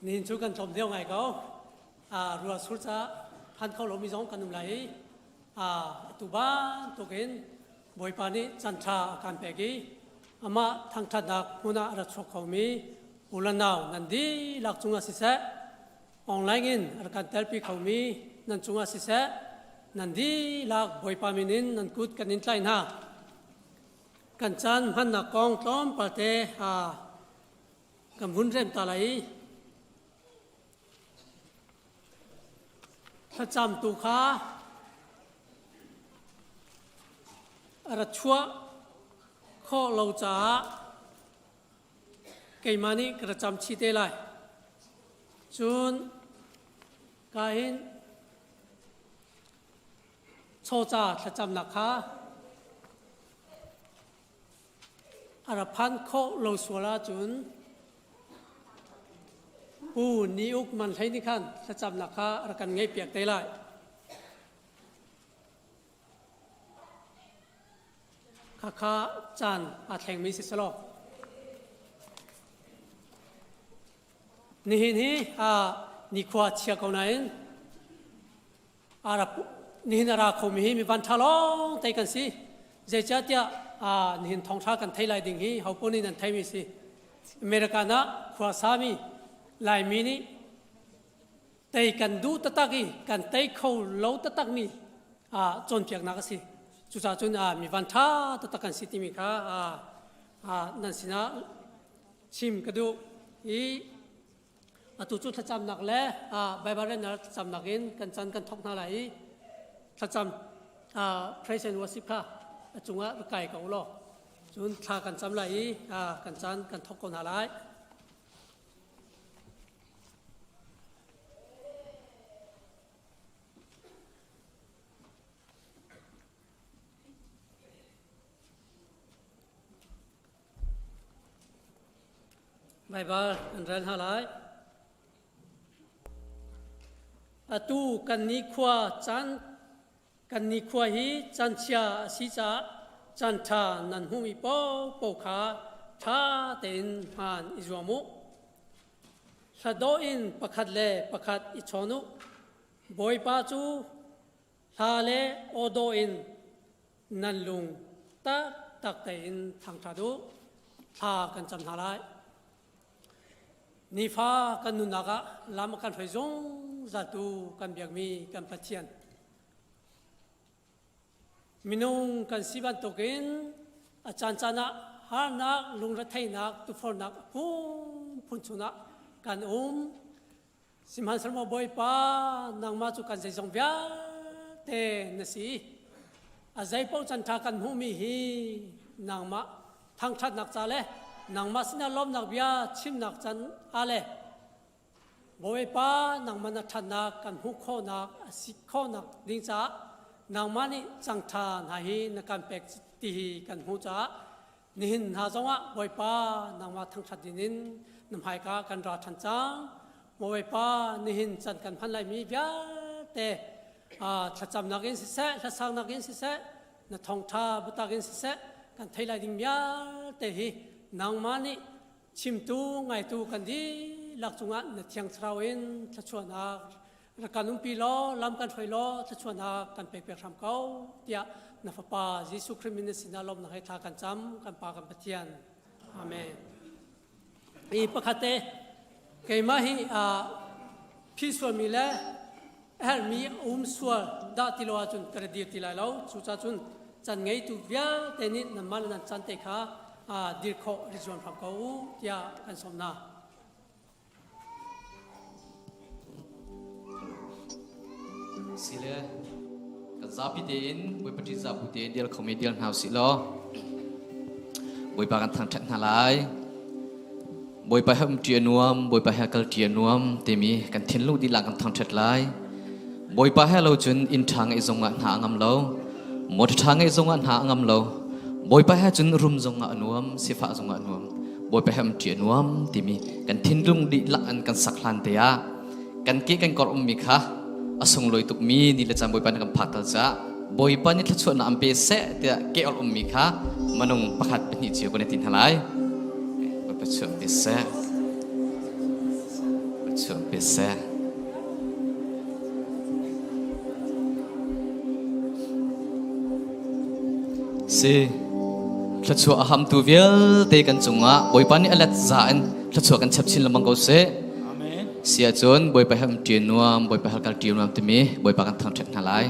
Nihin cu kan tlawm deuh ngai ko. Ruah sur ca phan kho lomi zong kan um lai i atu bantukin Bawipa nih caan ṭha a kan pek i amah thangṭhatnak hmun ah a ra chuak khomi u le nau nan dihlak cungah siseh, online in a rak kan telpi khomi nan cungah siseh, nan dihlak Bawipa min in nan kut kan in tlaih hna. Kan caan hmannak kong tlawmpal te kan vun rem ta lai i thlacamtu kha a ra chuah khawh lo caah keimah nih ka ra cam chih te lai. Cun ka hin chawca thlacamnak kha A ra phan khawh lo sual ahcun Pu Ni Uk Man Hlei nih khan thlacamnak kha a rak kan ngeihpiak te lai. Khakha caan aa thlengmi si selaw. Nihin hi nikhua chia ko nain Nihin a ra khomi hi mi vanṭha lawng te kan si. Zeicahtiah nihin thawngṭha kan thei lai ding hi hopaoh nih nan theimi si. American ah khuasami Laimi nih tei kan duh taktak i kan tei kho lo taktakmi cawnpiaknak a si. Cucaah cun mi vanṭha taktak kan si timi kha nan sinah chim ka duh i Atu cu thlacamnak le Baibal relnak thlacamnak in kan chan kan thawk hna lai i thlacam praise and worship kha a cungah rak kai ko law cun thla kan cam lai i kan caan kan thawk ko hna lai. Baibal an rel hna lai. Atu kan nikhua caan kan nikhua hi canchia a si caah caan ṭha nan hmuhmi paohpaoh kha ṭha tein hmaan i zuam u. Hladawh in pakhat le pakhat i chawn u. Bawipa cu hla le aw dawh in nan lung taktak tein thangṭhat u. Thla kan cam hna lai. Nifa kan nunnak ah lam a kan hruai zungzaltu kan biakmi kan Pathian. Minung kan si bantukin a caancaan ah harnak, lungretheihnak, tufornak a phunphun chungah kan um. Sihmanhsehlaw Bawipa, nangmah cu kan zeizong vialte na si. A zeipaoh can ṭha kan hmuhmi hi nangmah thangṭhatnak ca le nangmah sinah lawmnak bia chimnak can ah le Bawipa nangmah na ṭhatnak kan hmuh khawhnak a si khawhnak ding caah nangmah nih cangṭha hna hi na kan pek ti hi kan hmuh caah Nihin hna zongah Bawipa nangmah thangṭhat dingin na hmaika kan ra ṭhan cang. Bawipa nihin can kan hman laimi vialte thlacamnak in siseh, hlasaknak in siseh, na thawngṭha biatak in siseh, kan thei lai ding vialte hi nangmah nih chimtu ngaitu kan dihlak cungah na thiang thlarau in thluachuahnak rak kan umpi law lam kan hruai law thluachuahnak kan pek piak hram ko tiah na fapa Jesuh Khrih min na sinah lawmnak he thla kan cam kan pa kan Pathian amen i pakhat te keimah hi phi sualmi le herhmi um sual dah ti lo ahcun ka ra dir ti lai lo cucaah cun can ngeitu vialte nih nanmah le nan can te kha dir khawh ri zuam hram ko u tiah kan sawm hna. Sile kan zapi tein Bawipa ṭihzah bu tein dial khomi dial hna usih law Bawipa kan thangṭhat hna lai. Bawipa he umṭi a nuam, Bawipa he kalṭi a nuam timi kan thinlung dihlak kan thangṭhat lai. Bawipa he lo cun inn ṭha ngeih zongah hna a ngam lo, motor ṭha ngeih zongah hna a ngam lo. Bawipa he cun rum zongah a nuam, sifah zongah a nuam. Bawipa he umṭi a nuam timi kan thinlung dihlak in kan sak hlan te ah kan ke kan kor ummi kha a sunglawi tukmi ni le caan Bawipa nih kan phak tal caah Bawipa nih thluachuahnak an pe seh tiah ke or ummi kha manung pakhat pahnih cio kan i ti hna lai. Bawipa chuah pe seh. pe seh. Si thluachuah a hamtu vialte kan cungah Bawipa nih a let za in thluachuah kan chap chin lengmang ko seh. Amen. Si ahcun Bawipa he um ṭi nuam, Bawipa he kal ṭi nuam timi Bawipa kan thangṭhat hna lai.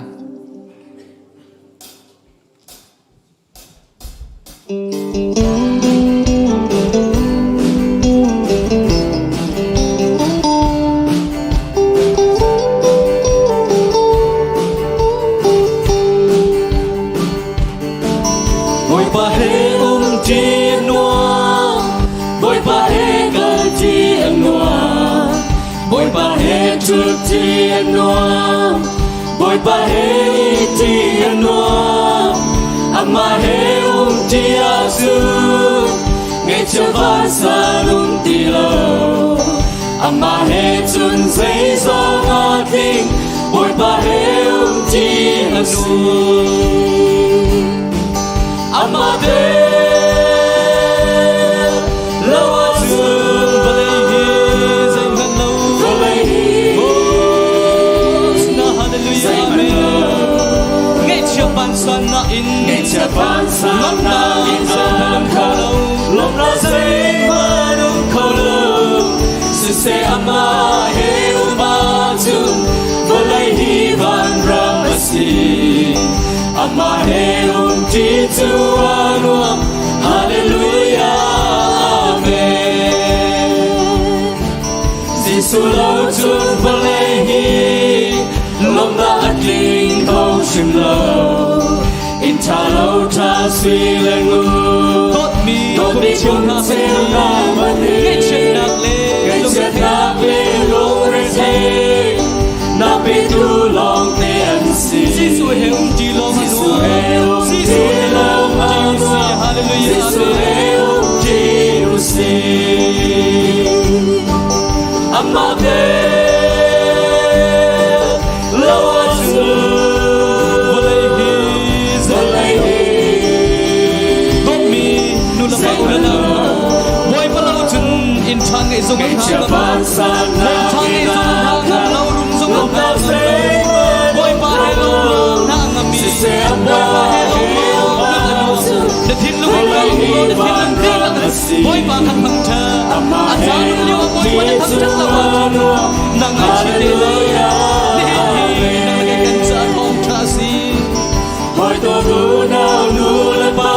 Bawipa he um ṭi nuam, Bawipa he kal ṭi nuam, Bawipa he ṭhut ṭi nuam, Bawipa he ih ṭi nuam, Amah he um ṭi ahcun ngaihchia vansan um ti lo. Amah he cun zeizong aa tling, Bawipa he um ṭi a nuam. Amah te lo ahcun Vawlei hi zeihmanh lo. Vawlei hi Na hallelujah zeihmanh amen. lo. Ngaihchia vansannak in Ngaihchia vansannak in zeihmanh um kho lo. Lawmhnak zeihmanh um kho lo. Siseh amah he um ahcun vawlei hi vanram a si. Amah he um ṭi cu a nuam. Hallelujah, Amen. Jesuh lo cun vawlei hi lawmhnak a tling kho hrim lo. Inn ṭha lo ṭha sui le ngun. Dawtmi Dawtmi kum kum cheu cheu hna hna hmanh hmanh Ngaihchiatnak le Ngaihchiatnak le lungretheih na petu lawngte an si. Jesuh he um ṭi lawng a Jesuh nuam. he um Jesuh ṭi he lawng um a ṭi usih. nuam. Hallelujah Jesuh amen. he um ṭi usih. Amah te lo ahcun Vawlei hi vawlei hi Dawtmi nu le pa u le nau hna, Bawipa lo cun inn ṭha ngeih zong a ṭha Ngaihchia ngam lo. vansannak Ṭha ngeih zong a ṭha ngam lo, rum zong a ṭha Lawmhnak ngam lo. Bawipa he lawnglawng hna a ngam i, Siseh Bawipa he amah he lawnglawng nun a nuam. Na thinlung in Vawlei hi na thinlung dihlak vanram a si. Bawipa kha thangṭhat. Amah A he caan um lio ah Bawipa na thangṭhat lo ahcun nang ngaihchih te lai. Nihin hi nang le kei kan caah thawngṭha a si. Hawi dawt unau nu le pa,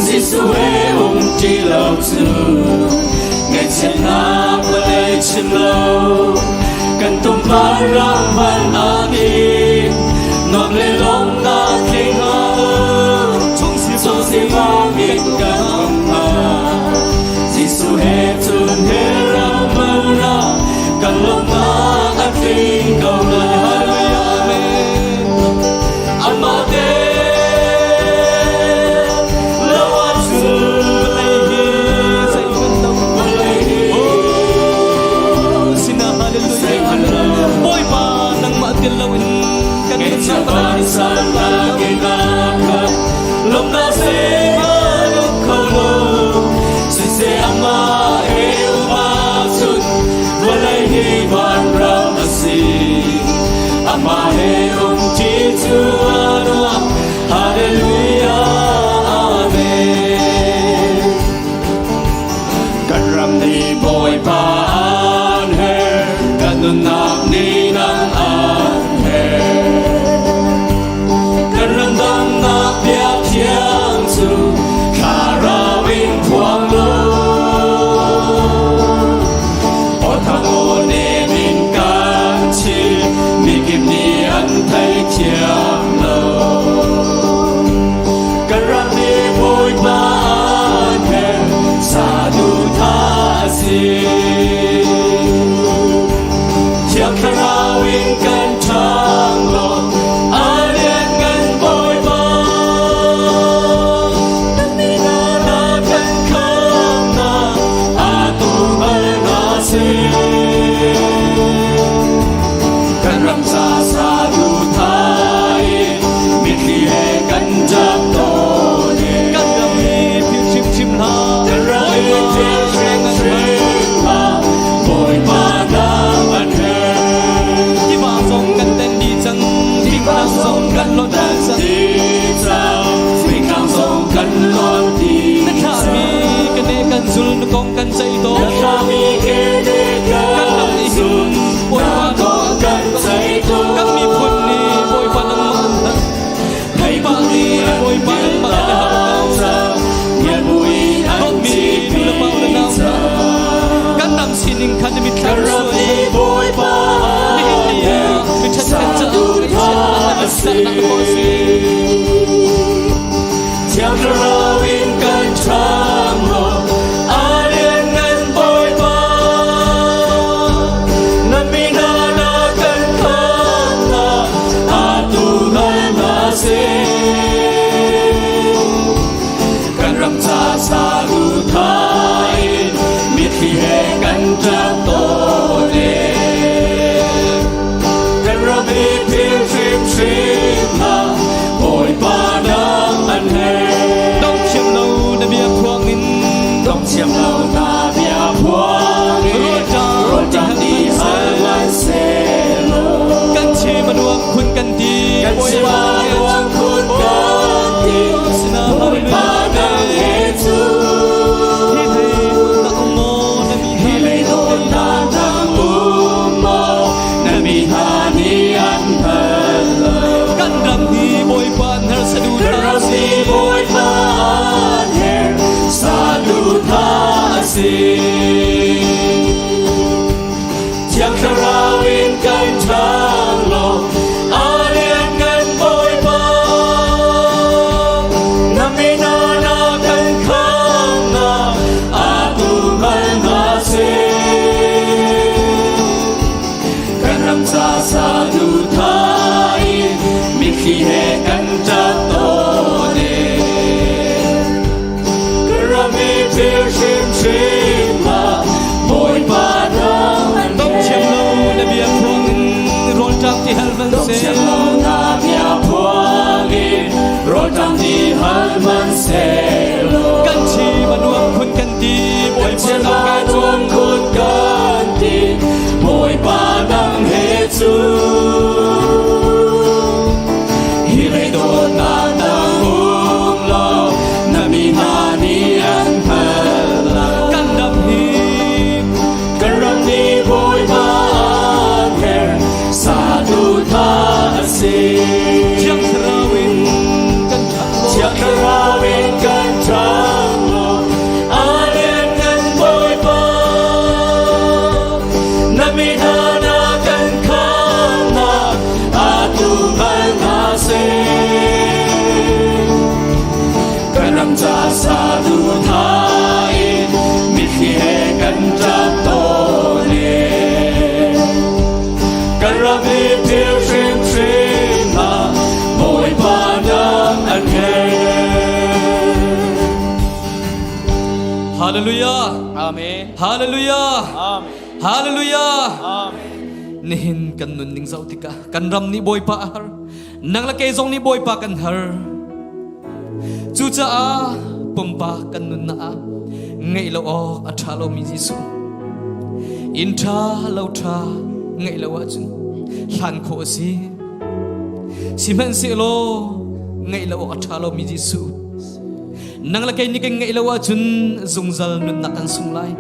Jesuh he um ṭi lo cu ngaihchiatnak vawlei chim lo. Kan tum vanram hmanh ah nih nuam le lawmhnak tling hnga lo. Chung si Chung si bangin kan um hnga. Jesuh he cun he ram hmanh ah kan lawmhnak a tling ko lai. Hallelujah amen. Amah te lo ahcun Vawlei hi zeihmanh lo. vawlei hi Oh, sina hallelujah. zeihmanh lo. Bawipa nangmah tel loin kan Ngaihchia nunnak vawlei hi vansannak in a khat, lawmhnak zeihmanh um kho lo. Siseh amah he um ahcun vawlei hi vanram a si. Amah he um ṭi cu a nuam. Hallelujah, Amen. Kan ram nih Bawipa an herh, kan nunnak nih nang an herh. Kan ramdamnak biakṭhiang cu thlarau in phuang law. Aw thang aw nem in kan chim, mikip nih an theithiam lo. Kan ram nih Bawipa an herh, saduhthah a si. Thiang Thlarau ṭihzahnak ko a si. Thiang Thlarau in kan ṭhang law a lianngan Bawipa. Na mi hna na kan khamhnak atu hal hna seh. Kan ram ca saduhthah in mitthli he kan ṭap tawn e. Kan ram hi phil hrimhrim hlah, Bawipa nang an herh. Dong thiam lo na bia phuang in Dong thiam lo na bia phuang in rawlṭam ti hal hmanhsehlaw Kan chim a nuam khun kan ti Kan chim a nuam khun kan ti Bawipa nang he cu Hi lei dawtnak nang um maw na mi hna nih an hngal lo Kan ram hi Bawipa an her Kan ram hi Bawipa an her saduhthah a si. Thiang Thlarau in kan ṭhang law a lianngan Bawipa. Na min ah na kan khamnak atu hngal hna seh. Kan ram ca saduhthah in mitthli he kan ṭap tawn e. Kan ram hi phil hrimhrim hlah, Bawipa nang an Dong thiam lo na bia phuang in rawlṭam ti hal man Dong seh. thiam lo na bia phuang in rawlṭam ti hal hmanhsehlaw. Kan chim a nuam khun kan ti Kan Bawipa chim nang a he nuam khun kan ti Bawipa nang he cu. Hi lei dawtnak nang um law na mi hna nih an hngal lo. Kan ram hi Kan ram nih Bawipa an herh saduhthah a si. Thiang Thlarau in kan ṭhang law Thiang Thlarau in kan ṭhang law a lianngan Bawipa. Na mi hna na kan khamnak atu hngal hna seh. Kan ram ca saduhthah in mitthli he kan ṭap tawn e. Kan ram hi phil hrimhrim hlah, Bawipa nang an herh. Hallelujah. Amen. Hallelujah. Amen. Hallelujah. Amen. Nihin kan nun ning zoh tikah kan ram nih Bawipa a har. Nang le kei zong nih Bawipa kan har. Cucaah pumpak kan nunnak ah ngeih lo awk a ṭha lomi Jesuh. Inn ṭha lo ṭha ngeih lo ahcun hlan khawh a si. Sihmanhsehlaw ngeih lo awk a ṭha lomi Jesuh. Nang le kei nih kan ngeih lo ahcun zungzal nunnak kan sung lai.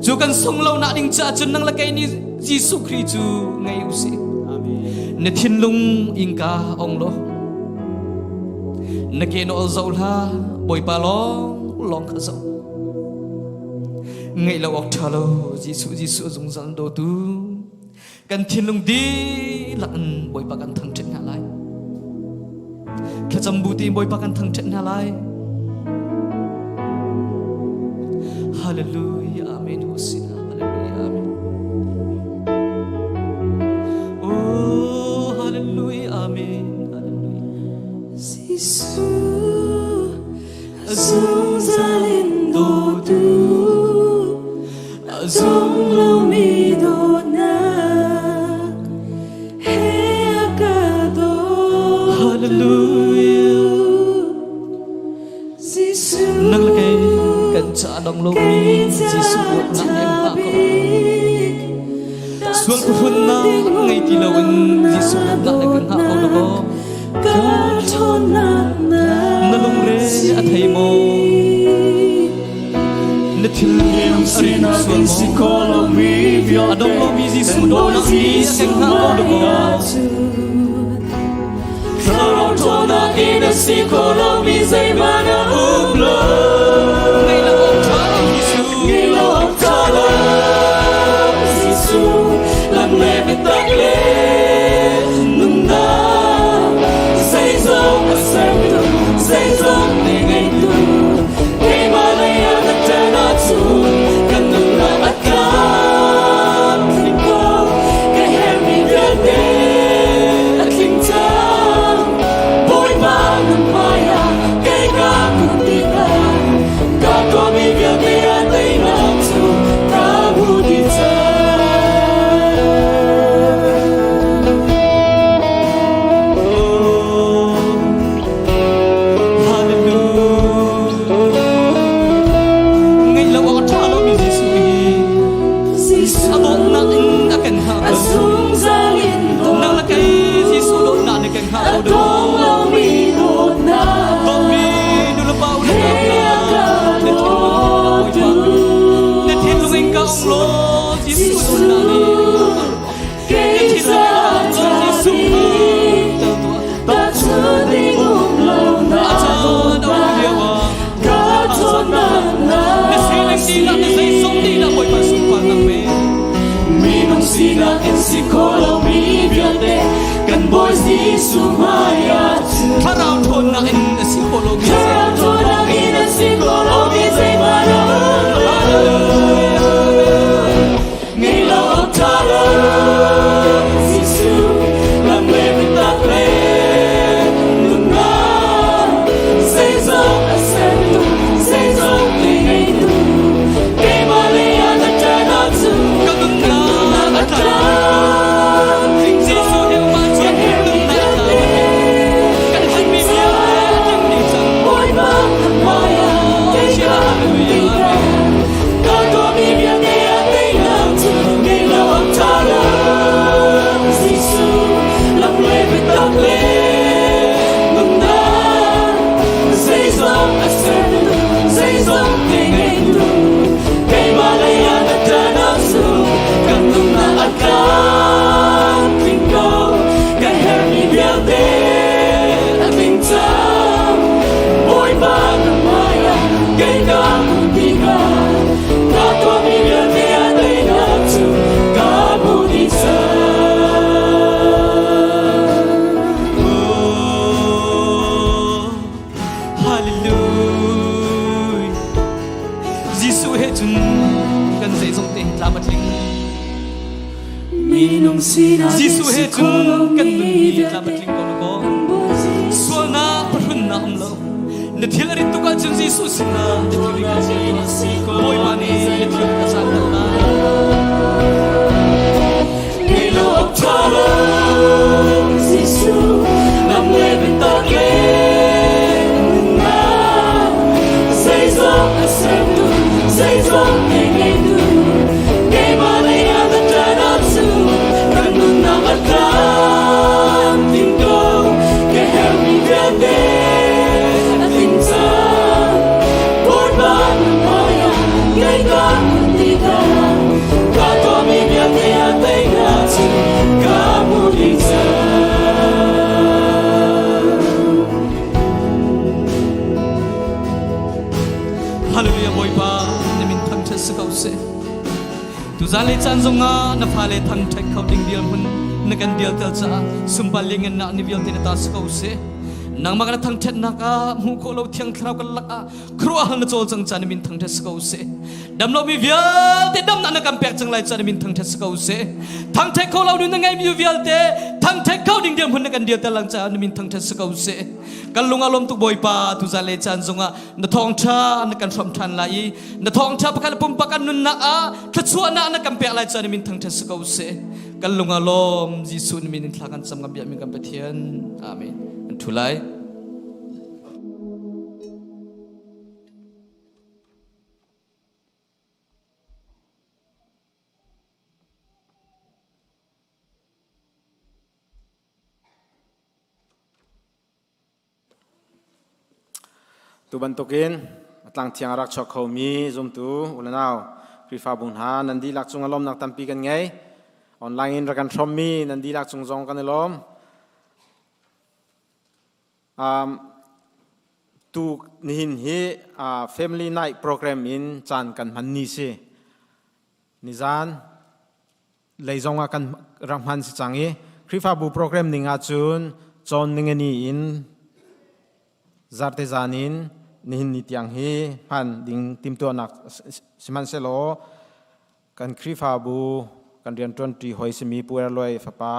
Cu kan sung lo nak ding caah cun nang le kei nih Jesuh Khrih cu ngei u sih. Na thinlung ingka ong law na ke nawl zoh hlah Bawipa lawng lawng kha zoh. Ngeih lo awk ṭha lo Jesuh Jesuh zungzal dawtu kan thinlung dihlak in Bawipa kan thangṭhat hna lai. Thlacam bu tein Bawipa kan thangṭhat hna lai. Hallelujah Amen Hosina Hallelujah Amen. Oh Hallelujah Amen Hallelujah. Jesuh zungzal in dawtu dong lomi dawtnak he a ka dawtu. Hallelujah. Jesuh Nang le kei kan ca dong lomi Jesuh dawtnak nih an hngah ko. Sual phuhunnak ngei ti loin Jesuh dawtnak nih kan hngah ko lo. Na lungre a thei maw? Na thil a rin sual maw? A dong lomi Jesuh dawtnak nih a kan hngah ko lo. Thlarau ṭhawnnak in a si kho lomi zeihmanh a um lo. Ngei lo awk ṭha lo Jesuh. Ngei lo awk ṭha lo Jesuh. Lam le biatak le nunnak. sinak in si kho lomi vialte kan Bawi Jesuh hmaiah cun Thlarau ṭhawnnak in a si kho lomi Thlarau ṭhawnnak in a si kho lomi zeihmanh a um lo. Ngei lo awk ṭha lo Jesuh lam le biatak le nunnak zeizong a sertu zeizong te ngeitu keimah lei ah na ṭan ahcun Ka nunnak a tlam. Jesuh he um ahcun nunnak a tlam. Kan herhmi vialte a tling dih cang. Bawipa ka hmaiah kei ka um tikah ka tuahmi vialte ah teinak cu ngei lo awk ṭha lo. Jesuh lam le biatak le nunnak zeizong a sertu zeizong te ngeitu keimah lei ah na ṭan ahcun kan nunnak a tlamtling ko. Kan herhmi vialte a tling cang. Bawipa ka hmaiah kei ka hmuh tikah ka tuahmi vialte ah teinak cu ka hmuh dih cang. Oh, hallelujah. Jesuh he cun kan zeizong te hi tlam a tling. Minung sinak Jesuh he si kho cun kan nun lomi hi tlam a vialte tling ko lo kaw. kan Bawi Jesuh Sualnak pahrunnak um lo. Na thil a rit tuk ahcun Jesuh sinah na thil ri kan chia tuah. Bawipa nih na thil a caan dal lai. Ngei lo awk ṭha lo Jesuh lam le biatak le nunnak zeizong a sertu zeizong te ngeitu keimah lei ah na ṭan ahcun kan nunnak a tlamtling ko ka herhmi vialte a tling cang Bawipa na hmaiah kei ka hmuh tikah ka tuahmi vialte ah teinak cu ka hmuh dih cang. Hallelujah Bawipa na min thangṭhat si ko seh. Tuzan le caan zongah na fale thangṭhat kho ding dirhmun na kan dialter caah sumpa liangngannak ni vialte na ta si ko seh. Nangmah na thangṭhatnak ah hmuh khawh lo thiang thlarau kan lak ah khuaruahhar na cawl cang caan na min thangṭhat si ko seh. Damlomi vialte damnak na kan pek cang lai caan na min thangṭhat si ko seh. Thangṭhat kho lo nun na ngeimi vialte thangṭhat kho ding dirhmun na kan dialter lang caah na min thangṭhat si ko seh. Kan lung a lawm tuk Bawipa tuzan le caan zongah na thawngṭha na kan hrawm ṭhan lai i na thawngṭha pakhat pumpak kan nunnak ah thluachuahnak na kan pek lai caan min thangṭhat si ko seh. Kan lung a lawm Jesuh na min in thla kan cam kan biakmi kan Pathian. Amen. An ṭhu lai. Tu bantukin a tlangthiang a rak chuak khomi zumtu ulenau Khrihfabu hna nan dihlak cung a lawmnak tampi kan ngei. Online in rak kan hrawmmi nan dihlak cung zong kan i lawm. Tu nihin hi Family Night program in caan kan hman ni si. Nizan lei zong ah kan rak hman si cang i Khrihfabu program ning ahcun cawn ningani in zarte zan in nihin ni tiang hi hman ding timtuahnak sihmanhsehlaw kan Khrihfabu kan rianṭuanṭi hoi simi Pu Er Luai fapa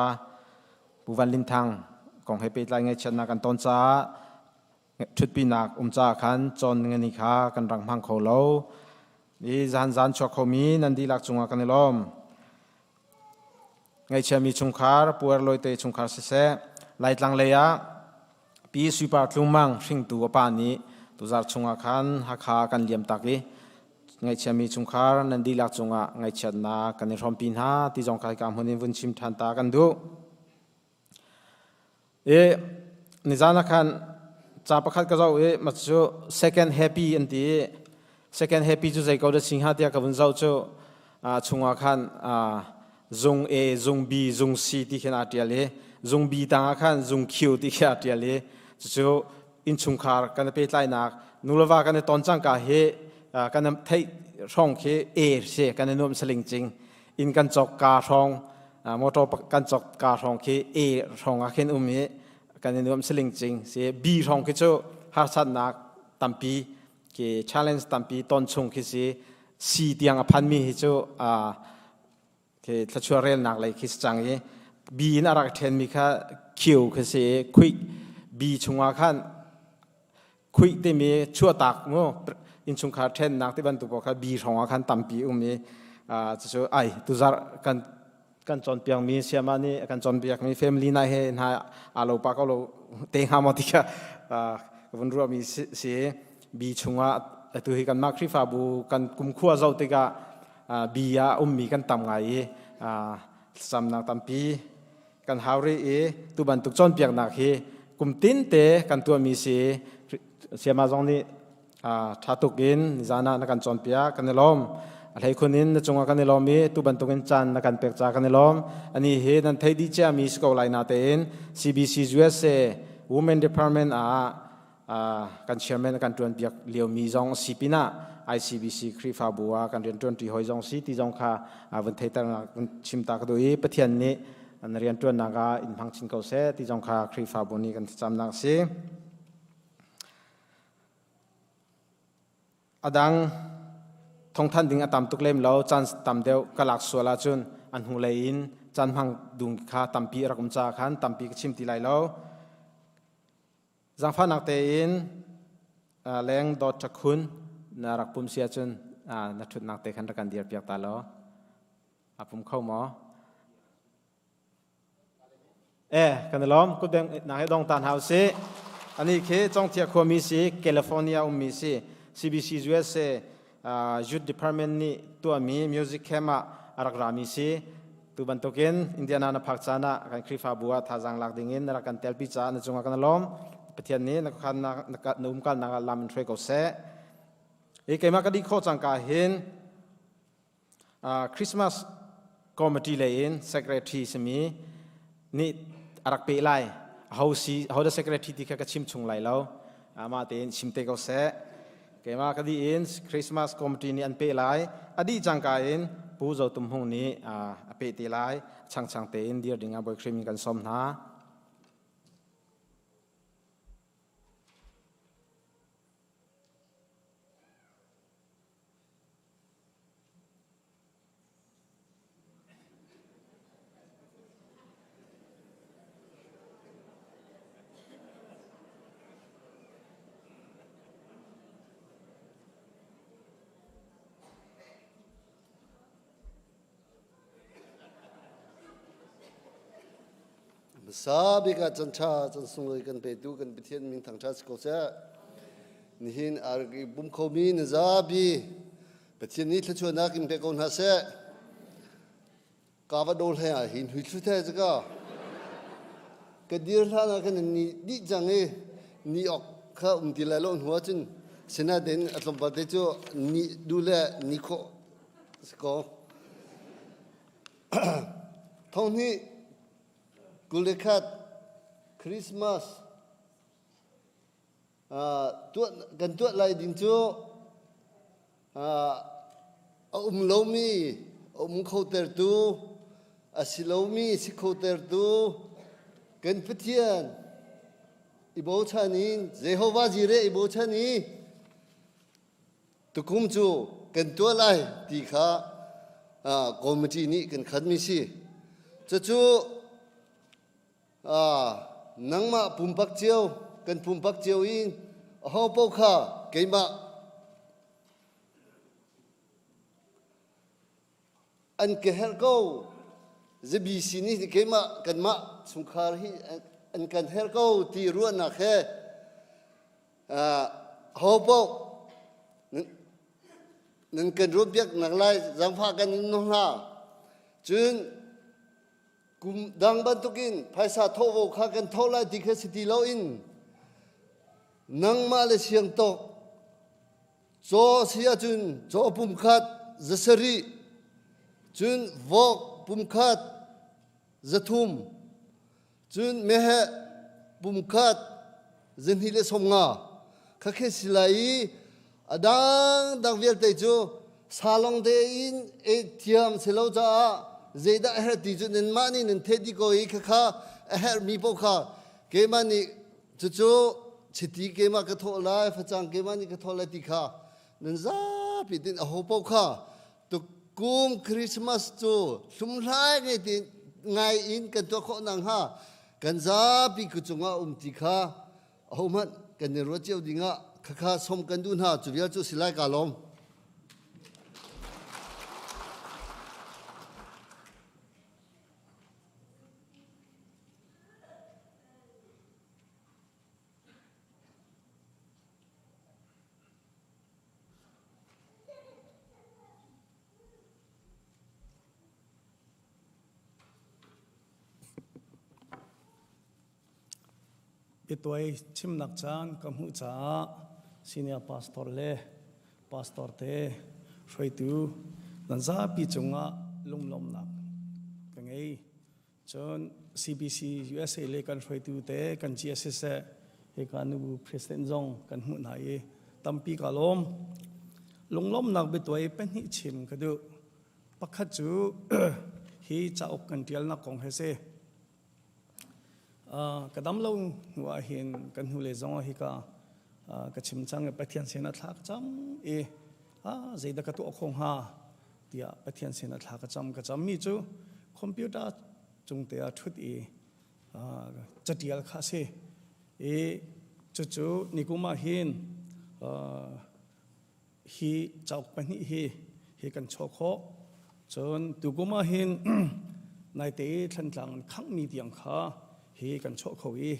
Pu Van Lin Thang kong he pehtlai ngaihchiatnak kan ton caah ṭhutpinak um caah khan cawn ningani kha kan rak hmang kho lo. I zan zan chuak khomi nan dihlak cungah kan i lawm. Ngaihchiami chungkhar, Puer Lawite chungkhar siseh, Laitlang lei ah Pi Suipar Tlungmang hringtu a pa nih tuzar chungah khan Hakha kan liam tak i ngaihchiami chungkhar nan dihlak cungah ngaihchiatnak kan i hrawmpi hna ti zong kha hika hmun in vun chim ṭhan ta kan duh. I nizan ah khan ca pakhat ka zoh i mah cu second happy an ti i second happy cu zei ko dah si hnga tiah ka vun zoh cu chungah khan zung A, zung B, zung C ti khin aa ṭial i zung B tangah khan zung Q ti khi aa ṭial i cucu innchungkhar kan i pehtlainak nuleva kan i ton cangka hi kan theih hrawng khi A si kan i nuam saling cing inn kan cawk ka hrawng. Motor kan cawk ka hrawng khi A hrawng ah khin um i kan i nuam siling cing si. B hrawng khi cu harsatnak tampi khi challenge tampi ton chung khi si. C tiang a phanmi hi cu khi thluachuah relnak lei khi si cang i B in a rak ṭhenmi kha Q khi si i quick B chungah khan khuih timi chuahtak mu innchungkhar ṭhennak ti bantuk pawl kha bi hrawng ah khan tampi um i cucu ai tuzarh kan kan cawnpiakmi siama nih kan cawnpiakmi family na he hna aa lo pa ko lo te hnga maw ti kha ka vun ruahmi si. Bi chungah atu hi kanmah Khrihfabu kan kumkhua zoh tikah bi ah ummi kan tam ngai i thlacamnak tampi kan hau rih i tu bantuk cawnpiaknak hi kum tin te kan tuahmi si. Siama zong nih ṭha tuk in nizan ah na kan cawnpiak, kan i lawm. A hleikhun in na cungah kan i lawm i tu bantuk in caan na kan pek ca kan i lawm. Ani hi nan thei dih ciami si ko lai na tein CBC USA Women Department ah kan chairman kan ṭuan piak liomi zong si pinah ICBC Khrihfabu ah kan rian ṭuanṭi hawi zong si ti zong kha vun theiternak vun chim ta ka duh i Pathian nih na rian ṭuannak ah in hmang chin ko seh ti zong kha Khrihfabu nih kan thlacamnak a si. A dang thongthan ding a tam tuk lem lo. Caan tam deuh ka lak sual ahcun a hnulei in caan hmang dung kha tampi a rak um caah khan tampi ka chim ti lai lo. Zaangfahnak tein leng dawt ṭhakhun na rak pum si ahcun na ṭhutnak te khan rak kan dir piak ta law. A pum kho maw? Eh, kan i lawm. Kutbeng na he dong ta hna usih. Ani khi Congthia khuami si, California ummi si, CBC USA Youth Department nih tuahmi music camp ah a rak rami si. Tu bantukin Indiana na phak caan ah kan Khrihfabu ah thazaang lak dingin na rak kan telpi caah na cungah kan i lawm. Pathian nih na khuakhan na umkalnak ah lam in hruai ko seh. I keimah ka dih khawh cangka hin Christmas committee lei in secretary simi nih a rak peh lai. Aho si aho dah secretary ti kha ka chim chung lai lo. Amah tein chim te ko seh. Keimah ka dih in Christmas committee nih an peh lai. A dih cangka in Pu Zo Tum Hung nih a peh te lai. Changchang tein dir ding ah Bawi Khrih min kan sawm hna. Hmasa bik ah chan ṭha chan sunglawi kan petu kan Pathian min thangṭhat si ko seh. Nihin a rak i pum khomi na zapi Pathian nih thluachuahnak in pe ko hna seh. Ka va dol he ah hin hui thlu the zaka. Ka dir hlan ah khan ni dih cang i ni ok kha um ti lai lo hnu ahcun sinain a tlawmpal te cu ni du le ni khawh si ko. Thong hnih 21 Christmas kan tuah lai ding cu a um lomi a um kho tertu a si lomi si kho tertu kan Pathian i bochan in Jehovah Jireh i bochan i tukum cu kan tuah lai ti kha committee nih kan khatmi si. Cucu nangmah pumpak cio kan pumpak cio in aho paoh kha keimah an ka herh ko. ZBC nih keimah kanmah chungkhar hi an kan herh ko ti ruahnak he aho paoh nan kan ruahpiak nak lai zaangfah kan in nawl hna. Cun kum dang bantukin phaisa thawhvo kha kan thawh lai ti kha si ti loin nangmah le siang tawk caw si ahcun caw pumkhat 700, cun vok pumkhat 300, cun meheh pumkhat 250 kha khi si lai i a dangdang vialte cu salong tein ei thiam si lo caah. Zeidah a herh ti cu nanmah nih nan theih dih ko i khakha a herhmi paoh kha keimah nih cucu chiti keimah ka thawh lai, facang keimah nih ka thawh lai ti kha nan zapi tin aho paoh kha tukum Christmas cu hlumhlai ngai ti ngai in kan tuah khawh nakhnga kan zapi ku cungah um ti kha ahohmanh kan i ruat cio dingah khakha som kan duh hna cu vial cu si lai ka lawm. Biatuai chimnak caan ka hmuh caah senior pastor le pastor te hruaitu nan zapi cungah lunglawmhnak ka ngei. Cun CBC USA le kan hruaitu te kan GS siseh hika nubu president zong kan hmuh hna i tampi ka lawm. Lunglawmhnak biatuai pahnih chim ka duh. Pakhat cu hi cauk kan ṭialnak kong he si. Ka dam lo hnu ah hin kan hnulei zong ah hika ka chim cang i Pathian sin ah thla ka cam i zeidah ka tuah kho hnga tiah Pathian sin ah thla ka cam. Ka cammi cu computer cung te ah ṭhut i catial kha a si. I cucu nikum ah hin hi cauk pahnih hi hi kan chuah khawh. Cun tukum ah hin naite i Thlantlang an khanghmi tiang kha hi kan chuah kho i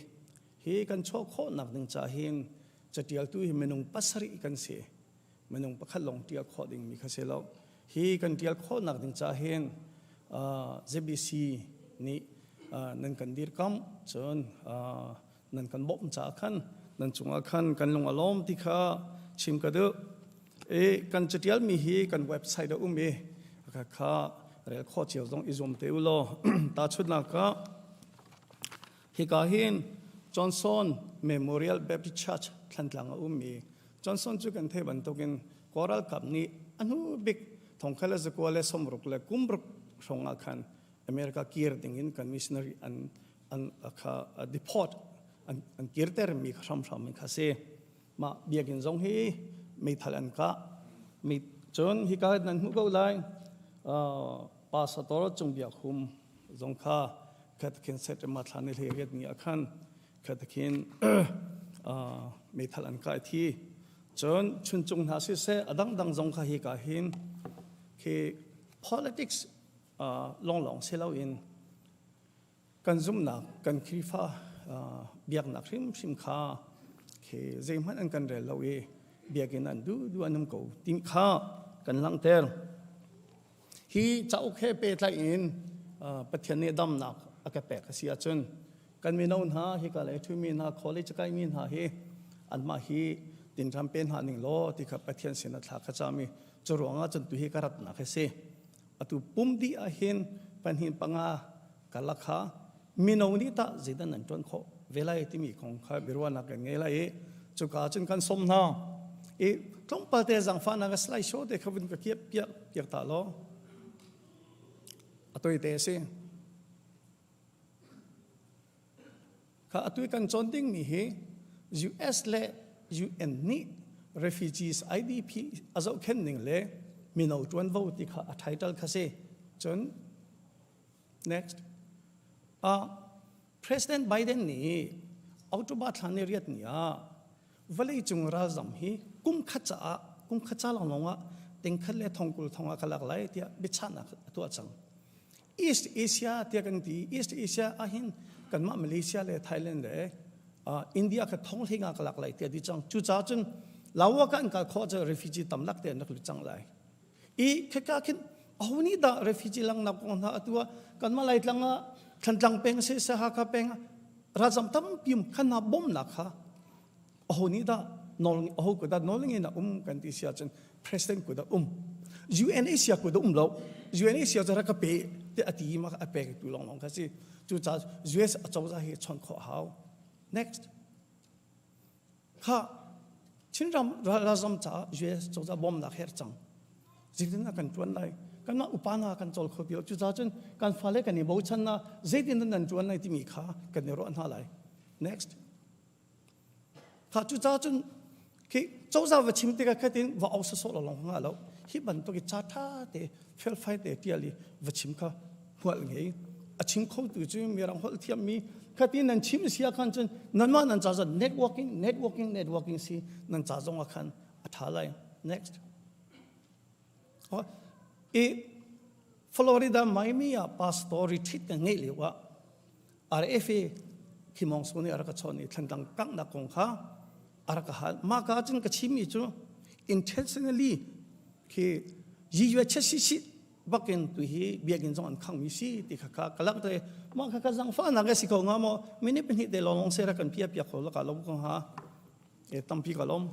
hi kan chuah khawhnak ding ca hin catialtu hi minung pasarih kan si. Minung pakhat lawng tial khawh dingmi kha si lo. Hi kan tial khawhnak ding ca hin ZBC nih nan kan dirkamh cun nan kan bawmh caah khan nan cungah khan kan lung a lawm ti kha chim ka duh. I kan catialmi hi kan website a um i kha rel khawh cio zong i zuam te u law tahchunhnak ah hika hin Johnson Memorial Baptist Church Thlantlang a ummi Johnson cu kan theih bantukin Kawl ralkap nih a hnu bik thongkhal le zakua le sawmruk le kumruk hrawng ah khan America kir dingin kan missionary an an kha deport an an kirter mi kha hramhram in kha si mah biakinn zong hi meithal an kah mi cun hika nan hmuh ko lai pastor cung biak hum zong kha khat khin set ma thla ni hle riat ni a khan khat khin meithal an kai thi cun chuncung hna si se adang dang zong kha hi ka hin khi politics longlong si lo in Kan zumhnak, kan Khrihfa biaknak hrimhrim kha khi zeihmanh an kan rel lo i biakinn an duh duh an um ko ti kha kan langhter. Hi cauk he pehtlaih in Pathian nih damnak a ka pek a si ahcun kan mino hna hika lei ṭhumi hna college kaimi hna hi anmah hi tinram pe hna ning law ti kha Pathian sin a thla ka cam i cu ruangah cun tu hi ka ratnak hi si. Atu pum dih ahhin panhin panga karlak kha mino nih tah zeidah nan ṭuan khawh ve lai timi kong kha biaruahnak kan ngei lai i cuka cun kan sawm hna i tlawmpal te zaangfahnak a slide show te kha vun ka kiap piak piak ta law a toi te a si Kha atu i kan cawn dingmi hi US le UN nih refugees IDP a zohkhenh ning le mino ṭuanvo ti kha a title kha si. Cun next uh, President Biden nih October thla ni riat ni ah vawleicung ralzam hi kum khat caah kum khat ca lawnglawng ah tingkhat le thongkul thong ah ka lak lai tiah biachahnak a tuah cang. East Asia tiah kan ti. East Asia ahhin kanmah Malaysia le Thailand le India kha thong hlei nga ka lak lai tiah ti cang. Cucaah cun Lawa ka an kal khawh cu refugee tam lak te an rak lut cang lai. I kheka khin aho nih dah refugee langnak kong hna atu ah kanmah Laitlang ah Thlantlang peng se se Hakha peng ah ralzam tampi um khan hna bawmnak kha aho nih dah nawl aho ko dah nawl ngei na um kan ti si ahcun president ko dah um UNHCR ko dah um lo UNHCR cu rak ka pe te a ti ma a pek tu long long kha si cu ca US acozah hi chon khawh hau next kha Chinram ralzam caah US cozah bawmnak her cang zeitin a kan tuan lai. Kanmah upa hna kan cawl kho ti lo. Cucaah cun kan fale kan i bochan na zeitin dah nan ṭuan lai timi kha kan i ruah hna lai. Next. Kha cucaah cun khi cozah va chim tikah khatin va au sawsawh lo lawng nga lo. Hi bantuk i ca ṭha te felfai te ṭial i va chim kha hmual ngei. A chim kho tu cu mirang holh thiammi khati nan chim si ah khan cun nanmah nan ca zong networking networking networking si nan ca zong ah khan a ṭha lai. Next. I Florida Miami ah pastor retreat kan ngeih lio ah RFA Khimong Su nih a rak ka chawnh i Thlantlang kanghnak kong kha a rak ka hal. Mah ka cun ka chimmi cu intentionally khi yiyu bakin tu hi biakinn zong an khangmi si ti kha kha ka lak te mah kha ka zangfahnak a si ko nga maw minute pahnih te lawng se ra kan pia pia kho laka lo ko ha e tampi ka lom.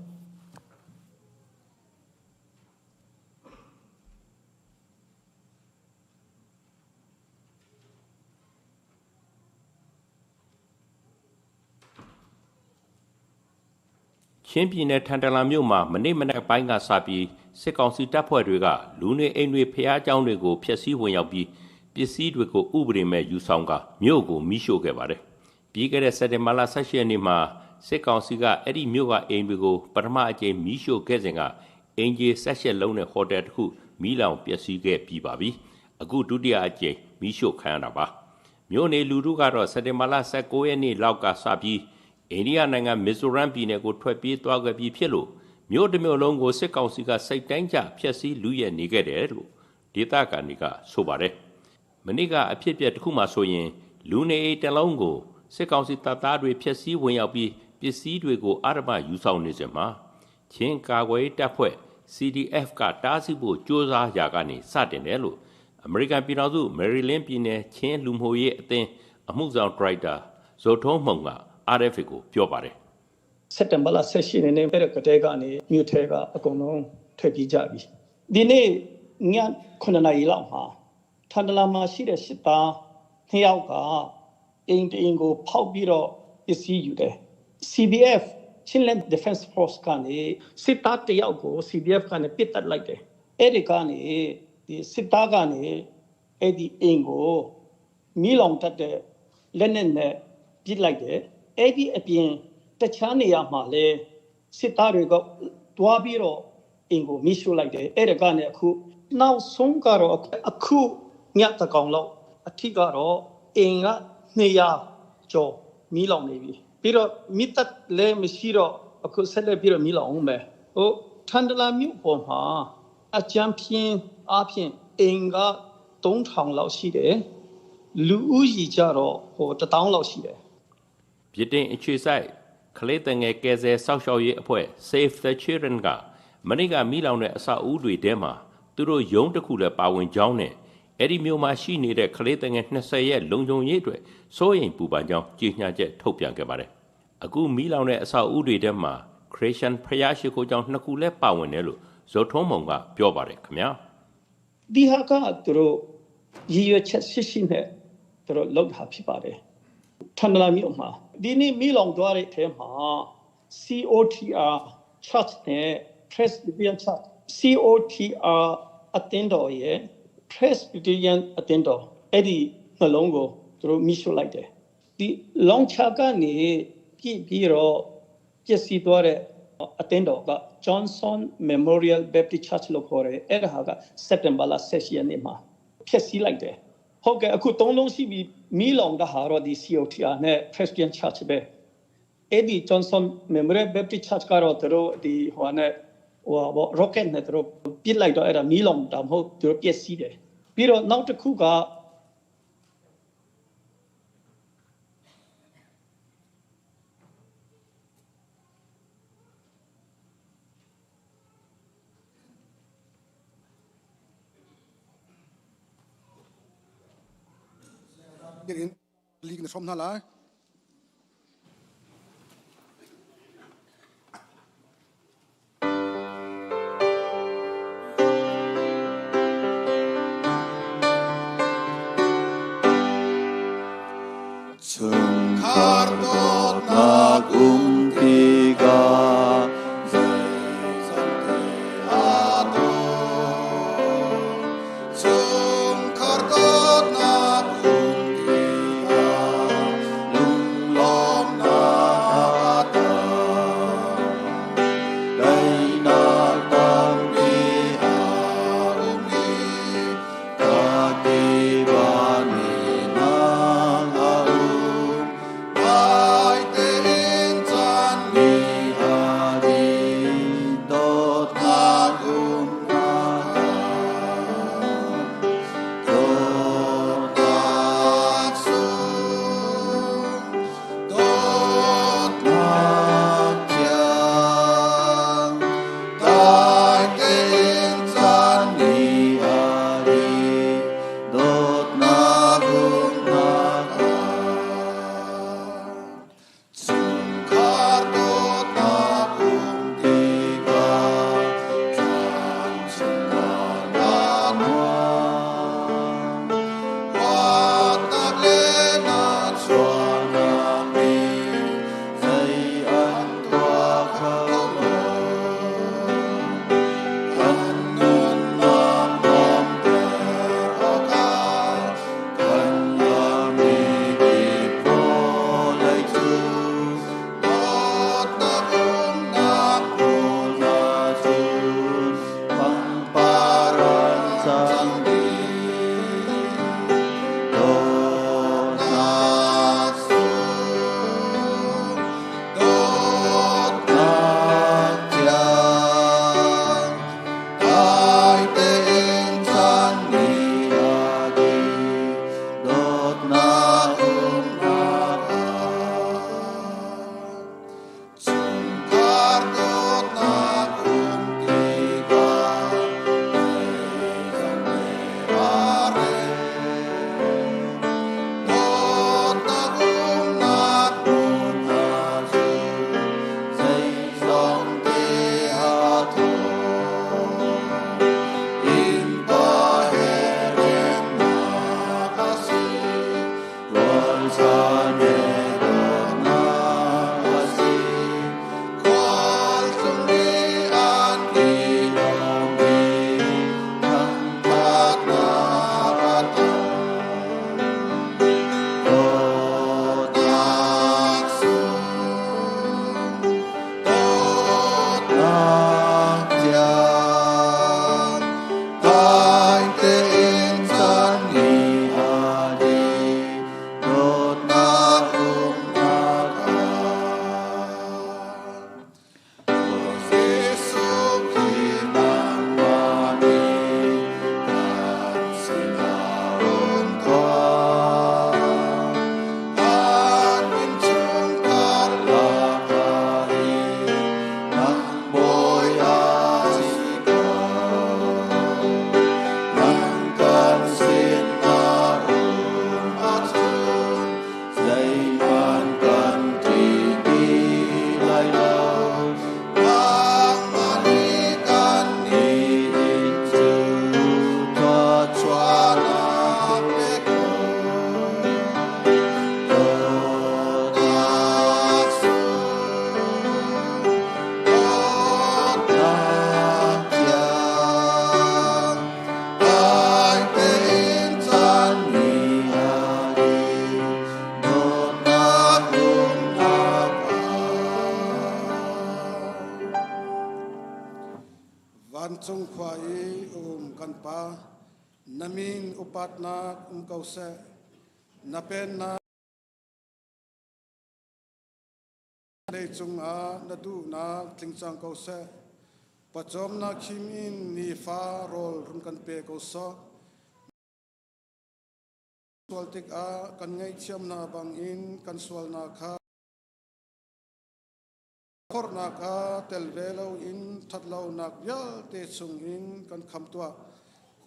ချင်းပြည်နယ်ထန်တလန်မြို့မှာမနေ့မနက်ပိုင်းကစပြီးစစ်ကောင်စီတပ်ဖွဲ့တွေကလူနေအိမ်တွေဖျားเจ้าတွေကိုဖျက်ဆီးဝင်ရောက်ပြီးပစ္စည်းတွေကိုဥပဒေမဲ့ယူဆောင်ကမြို့ကိုမိရှို့ခဲ့ပါတယ်။ပြီးခဲ့တဲ့စက်တင်ဘာလ18ရက်နေ့မှာစစ်ကောင်စီကအဲ့ဒီမြို့ကအိမ်တွေကိုပထမအကြိမ်မိရှို့ခဲ့စဉ်က အင်ဂျီ18လုံးနဲ့ဟိုတယ်တစ်ခုမီးလောင်ပျက်စီးခဲ့ပြီးပါပြီ။အခုဒုတိယအကြိမ်မီးရှို့ခံရတာပါ။မြို့နေလူထုကတော့စက်တင်ဘာလ19ရက်နေ့လောက်ကစပြီးအိန္ဒိယနိုင်ငံမီဇိုရမ်ပြည်နယ်ကိုထွက်ပြေးသွားခဲ့ပြီးဖြစ်လို့မြို့တစ်မြို့လုံးကိုစစ်ကောင်စီကစိတ်တိုင်းကျဖျက်ဆီးလူရဲနေခဲ့တယ်လို့ဒေသခံတွေကဆိုပါတယ်။မနေ့ကအဖြစ်အပျက်တစ်ခုမှဆိုရင်လူနေအိမ်တစ်လုံးကိုစစ်ကောင်စီတပ်သားတွေဖျက်ဆီးဝင်ရောက်ပြီးပစ္စည်းတွေကိုအဓမ္မယူဆောင်နေစဉ်မှာချင်းကာကွယ်ရေးတပ်ဖွဲ့ CDF ကတားဆီးဖို့ကြိုးစားရာကနေစတင်တယ်လို့အမေရိကန်ပြည်ထောင်စုမယ်ရီလင်းပြည်နယ်ချင်းလူမှုရေးအသင်းအမှုဆောင်ဒါရိုက်တာဇိုထုံးမှုံက RFA ကိုပြောပါတယ်။စက်တင်ဘာလ18ရက်နေ့အဲ့ကတည်းကနေမြို့ထဲကအကုန်လုံးထွက်ပြေးကြပြီ။ဒီနေ့ည9နာရီလောက်မှာထန်တလာမှာရှိတဲ့စစ်သားနှစ်ယောက်ကအိမ်တအိမ်ကိုဖောက်ပြီးတော့ပစ္စည်းယူတယ်။ CDF Chinland Defense Force ကနေစစ်သားတယောက်ကို CDF ကနေပစ်တက်လိုက်တယ်။အဲ့ဒီကနေဒီစစ်သားကနေအဲ့ဒီအိမ်ကိုမီးလောင်တတ်တဲ့လက်နက်နဲ့ပစ်လိုက်တယ်။အဲ့ဒီအပြင်တခြားနေရာမှာလည်းစစ်သားတွေကတွားပြီးတော့အိမ်ကိုမီးရှို့လိုက်တယ်။အဲ့ဒီကနေအခုနောက်ဆုံးကတော့အခုညတကောင်လောက်အထိကတော့အိမ်က200ကျော်မီးလောင်နေပြီ။ပြီးတော့မိသက်လည်းမရှိတော့အခုဆက်လက်ပြီးတော့မီးလောင်အောင်ပဲ။ဟိုထန်တလာမြို့ပေါ်မှာအကြံပြင်းအပြင်အိမ်က3000လောက်ရှိတယ်။လူဦးရေကြတော့ဟို1000လောက်ရှိတယ်။ဗြိတိန်အခြေစိုက်ကလေးတငယ်ကယ်ဆယ်စောင့်ရှောက်ရေးအဖွဲ့ Save the Children ကမနေ့ကမီးလောင်တဲ့အဆောက်အဦတွေထဲမှာသူတို့ရုံးတစ်ခုလည်းပါဝင်ကြောင်းနဲ့အဲ့ဒီမျိုးမှာရှိနေတဲ့ကလေးတငယ်20ရဲ့လုံခြုံရေးအတွက်စိုးရိမ်ပူပန်ကြောင်းကြေညာချက်ထုတ်ပြန်ခဲ့ပါတယ်။အခုမီးလောင်တဲ့အဆောက်အဦတွေထဲမှာခရစ်ယာန်ဖျားရှိခိုးကျောင်းနှစ်ခုလည်းပါဝင်တယ်လို့ဇော်ထုံးမောင်ကပြောပါတယ်ခင်ဗျာ။ဒီဟာကသူတို့ရည်ရွယ်ချက်ရှိရှိနဲ့သူတို့လုပ်တာဖြစ်ပါတယ်။ထန်တလာမြို့မှာဒီနေ့မီးလောင်သွားတဲ့အထဲမှာ COTR Church နဲ့ Presbyterian Church COTR အသင်းတော်ရဲ့ Presbyterian အသင်းတော်အဲ့ဒီနှလုံးကိုသူတို့မိရှို့လိုက်တယ်။ဒီလောင်ချာကနေပြည့်ပြီးတော့ပျက်စီးသွားတဲ့အသင်းတော်က Johnson Memorial Baptist Church လို့ခေါ်တယ်။အဲ့ဒါဟာကစက်တင်ဘာလ18ရက်နေ့မှာဖျက်ဆီးလိုက်တယ်။ဟုတ်ကဲ့အခုသုံးလုံးရှိပြီးမီးလောင်တဲ့ဟာတော့ဒီ COTR နဲ့ Christian Church ပဲ။အဲ့ဒီ Johnson Memorial Baptist Church ကတော့သူတို့ဒီဟိုနဲ့ဟိုဘော rocket နဲ့သူတို့ပစ်လိုက်တော့အဲ့ဒါမီးလောင်တာမဟုတ်သူတို့ပျက်စီးတယ်။ပြီးတော့နောက်တစ်ခုက League na hrom hna lai. Chungkhar dawtnak um tikah zeizong te aa daw. Dawtnak umnak ah chungkhar dawtnak um tikah zeizong he aa rem. Dawtnak umnak hmun ahcun zeizong te aa thawk. Innpa he remnak a si, rualchan he dawtnak a si. Khualtlung nih an i lawm i thangṭhatnak a tam. Dawtnak sung, dawtnak thiang, dai tein caan ni a dih, dawtnak umnak ah. Jesuh Khrih nangmah nih kan sinah um tuah. Kan innchungkhar lakah hin nang bawi a si ko. Nang kan sinah um ahcun zeihmanh kan ṭih ti lai lo. Nangmah nih kan nih cu thluachuahnak pe ko. Dawtnak sung, dawtnak thiang, dai tein caan ni a dih, dawtnak umnak ah. Vancung khua i um kan Pa, na min upatnak um ko seh. Na pennak leicung ah na duhnak tling cang ko seh. Pawcawmnak khim in nifa rawl run kan pe ko sawh. Sual tikah kan ngaihthiam hna bangin kan sualnak kha Forhnak ah tel ve loin ṭhatlonak vialte chungin kan kham tuah.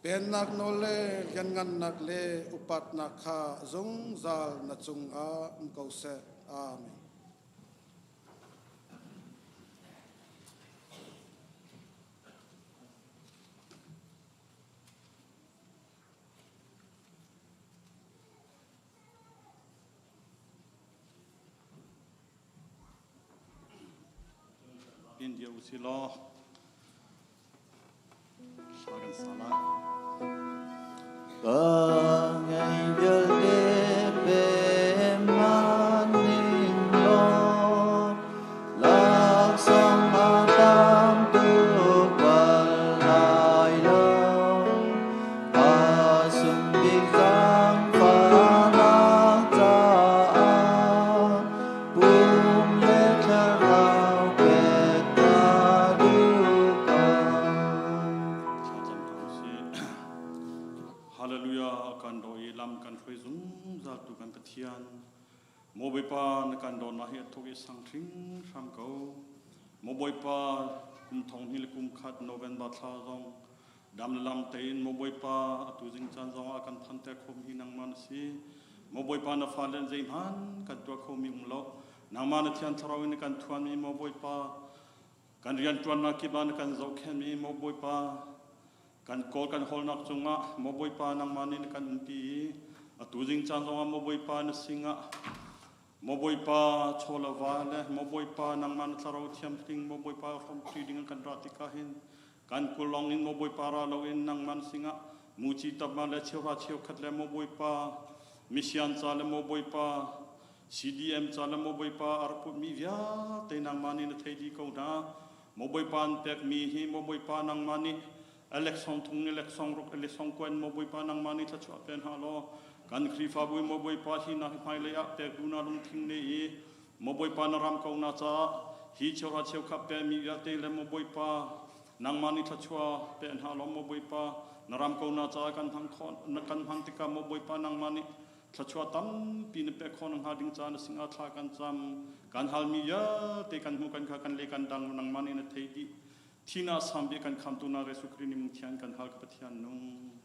Pennak nawl le lianngannak le upatnak kha zungzal na cungah um ko seh. Amen. In dir usih law thla kan sa lai. Ka ngei vialte pe maning law laksawng a tam tuk bal lai lo. A sung bik zaangfahnak caah pum le thlarau pek ka duh ko. Thlacam ko usih. Hallelujah kan daw i lam kan hruai zungzal tu kan Pathian. Maw Bawipa na kan dawtnak hi a thuk i sang hringhram ko. Maw Bawipa kum thong hnih le kum khat November thla zong dam le lam tein Maw Bawipa atu zing caan zong ah kan phanter khomi hi nangmah na si. Maw Bawipa na fale zeihmanh kan tuah khomi um lo. Nangmah na Thiang Thlarau in na kan thuanmi Maw Bawipa kan rianṭuannak kip ah na kan zohkhenhmi Maw Bawipa Kan kawl kan hawlnak cungah maw Bawipa nangmah nih na kan umpi i atu zing caan zongah maw Bawipa na singah maw Bawipa chaw le va le maw Bawipa nangmah na thlarau thiamtling maw Bawipa hrawmṭi ding kan ra tikah hin kan kulong in maw Bawipa ra loin nangmah na singah muci tapma le cheuhra cheukhat le maw Bawipa misian ca le maw Bawipa CDM ca le maw Bawipa a rak putmi vialte nangmah nih na thei dih ko hna. Maw Bawipa an pekmi hi maw Bawipa nangmah nih alek song thung alek song ruk alek song kuen maw Bawipa nangmah nih thluachuah pe hna law kan Khrihfabu maw Bawipa hi na hmailei ah pek duh na lungthin ne i maw Bawipa na ram ko na caah hi cheuhra cheukhat pekmi vialte le maw Bawipa nangmah nih thluachuah pe hna law maw Bawipa na ram ko na caah kan hmang khawh na kan hman tikah maw Bawipa nangmah nih Thluachuah tampi na pek khawh nakhnga ding ca na singah thla kan cam. Kan halmi vialte kan hmuh kan kha kan le kan dang nangmah nih na thei dih. Thina sambi kan khamtu na Jesuh Khrih ning thian kan hal ka Pathian nung.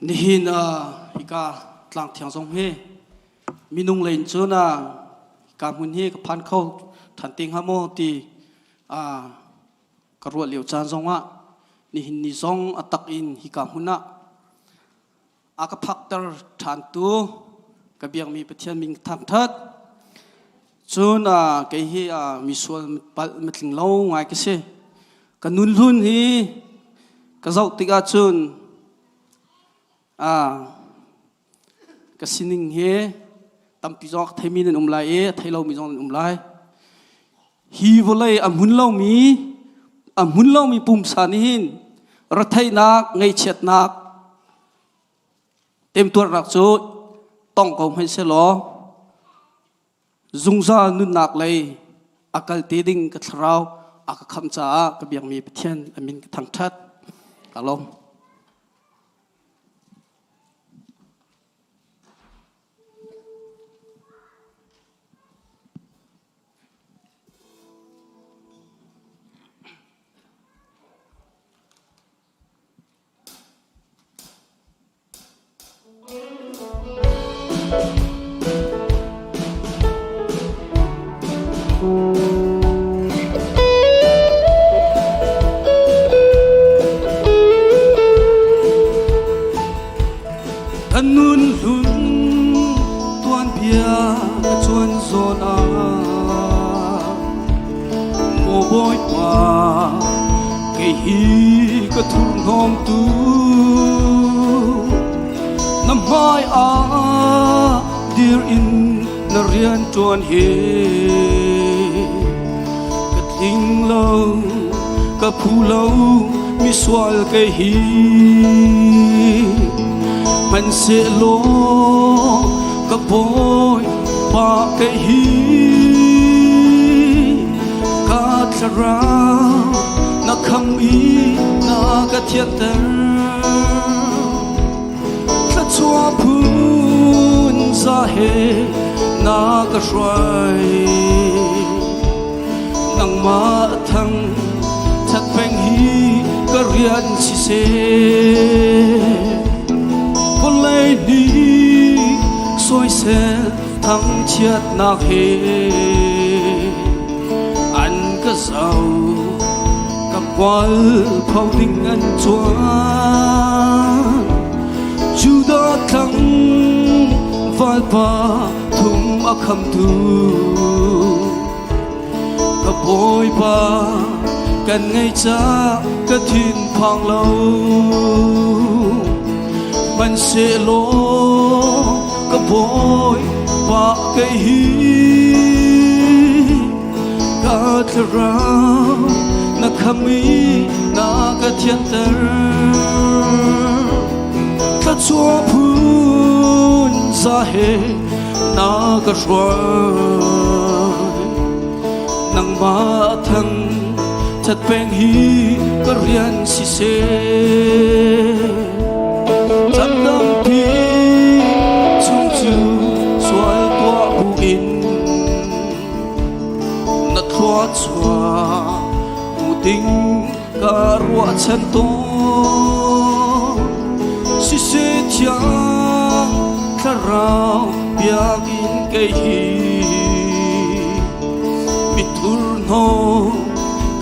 Nihin ah hika tlang thiang zong hi minung lei in cun hika hmun hi ka phan kho than te hnga maw ti ka ruah lio caan zongah nihin ni zong a tak in hika hmun ah a ka phakter ṭhantu ka biakmi Pathian min thangṭhat. Cun kei hi misual palh mitling lo ngai ka si. Ka nun hlun hi ka zoh tikah cun ka sining hi tampi zong a theimi nan um lai i a thei lomi zong nan um lai. Hi vawlei a hmun lomi a hmun lomi pumsa nih hin retheihnak, ngaihchiatnak, temtuarnak cu tong ko hmanh sehlaw zungzal nunnak lei a kal te ding ka thlarau a ka khamh caah ka biakmi Pathian a min ka thangṭhat. Ka lawm. Kan nun hlun tuanbia ka cuan zawn ah Maw Bawipa kei hi ka thurhnawm tu na hmai ah dir in na rian ṭuan hi ka tling lo ka phu lo misual kei hi hmanhsehlaw ka bawipa kei hi ka thlarau na kham i na ka thianter thluachuah phun za he na ka hruai nangmah thang that peng hi ka rian siseh vawlei nih soisel thangchiatnak he an ka zoh ka kual pho ding an cuan Judah thlang valpa thum a khamtu ka bawipa kan ngei ca ka thin phang lo hmanhsehlaw ka bawipa kei hi ka thlarau na kham i na ka thianter thluachuah phun za he na ka hruai nangmah thang that peng hi ka rian siseh chan tampi chung cu sual tuah bu in na thluachuah mu ding ka ruahchan tawn siseh thiang thlarau biakinn kei hi mithurhnawm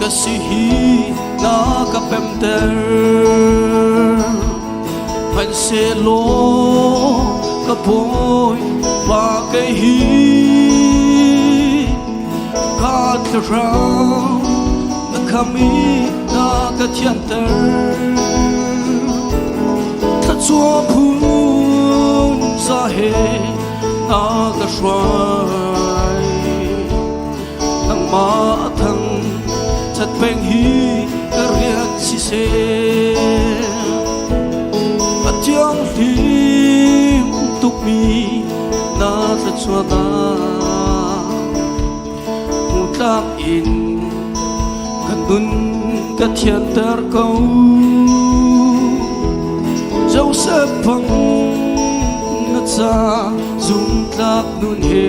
ka si hi na ka pemter hmanhsehlaw ka bawipa kei hi ka thlarau na kham i na ka thianter thluachuah phun za he na ka hruai. Nangmah thang that peng hi ka rian siseh. A thianghlim tukmi na thluachuahnak hmutlak in kan nun ka thianter ko. Joseph bang na ca zumtlak nun he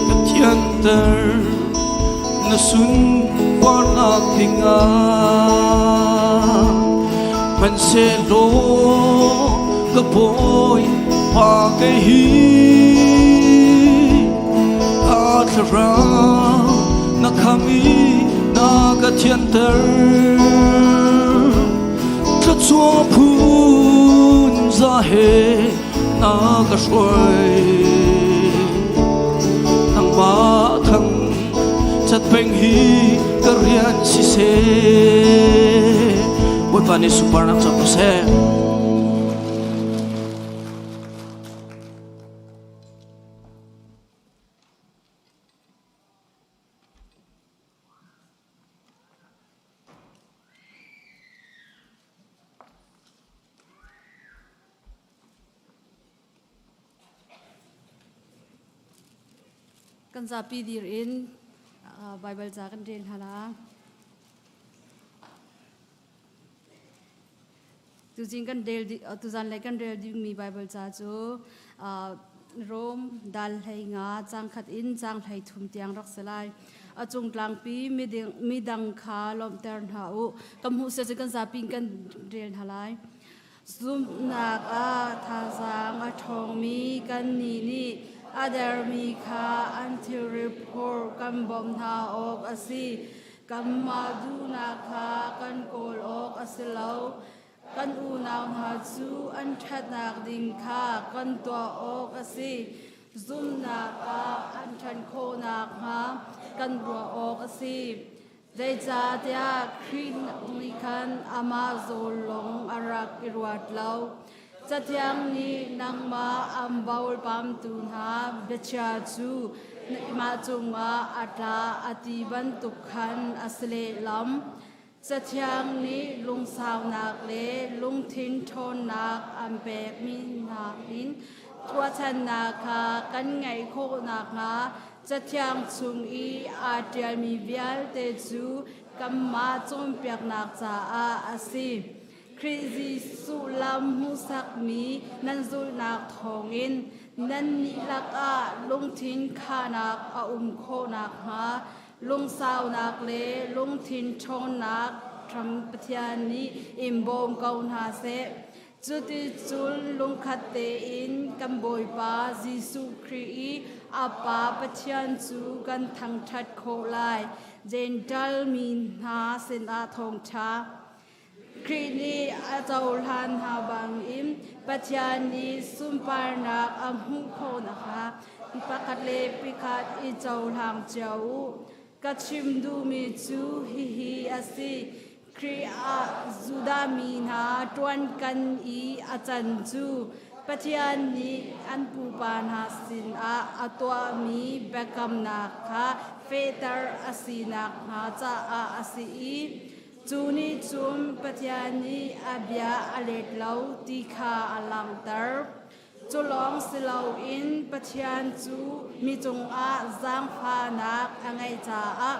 ka thianter na sunparnak dingah hmanhsehlaw ka bawi pa kei hi ka thlarau na kham i na ka thianter thluachuah phun za he na ka hruai nangmah thang cat peng hi ka rian siseh Bawipa nih sunparnak co ko seh. Kan zapi dir in Baibal ca kan rel hna la. Tuzing kan rel tuzan lei kan rel dingmi Baibal ca cu Rom dal hlei nga cang khat in cang hlei thum tiang rak si lai. A cung tlangpi midang kha lawmhter hna u. Kan hmuh sia cu kan zapi in kan rel hna lai. Zumhnak ah thazaang a ṭhawngmi kannih nih a dermi kha an thilri phur kan bawmh hna awk a si. Kanmah duhnak kha kan kawl awk a si lo. Kan unau hna cu an ṭhatnak ding kha kan tuah awk a si. Zumhnak ah an ṭhan khawh nakhnga kan ruah awk a si. Zeicahtiah Khrih nih khan amah zawn lawng a rak i ruat lo. Cathiang nih nangmah an bawlpamtu hna biachia cu mah cungah a tla a ti bantuk khan a si lehlam. Cathiang nih lungsaunak le lungthin ṭhawnnak an pekmi hna in ruahchannak kha kan ngeih khawh nakhnga Cathiang chung i aa ṭialmi vialte cu kanmah cawnpiaknak caah a si. Khrih Jesuh lam hmuhsakmi nan zulhnak thawngin nannih lakah lungthin khahnak a um khawh nakhnga lungsaunak le lungthin ṭhawnnak hram Pathian nih in bawm ko hna seh. Cuticun lungkhat tein kan Bawipa Jesuh Khrih i a Pa Pathian cu kan thangṭhat khawh lai. Jentail mi hna sinah thawngṭha Khrih nih a cohlan hna bangin Pathian nih sunparnak a hmuh khawh nakhnga pakhat le pakhat i cohlang cio u. Ka chim duhmi cu hihi a si. Khrih ah Judah mi hna ṭuan kan i a can cu Pathian nih an pupa hna sinah a tuahmi biakamnak kha fehter a si nakhnga caah a si i cu nih cun Pathian nih a bia a let lo ti kha a langhter. Cu lawng si loin Pathian cu mi cungah zaangfahnak a ngeih caah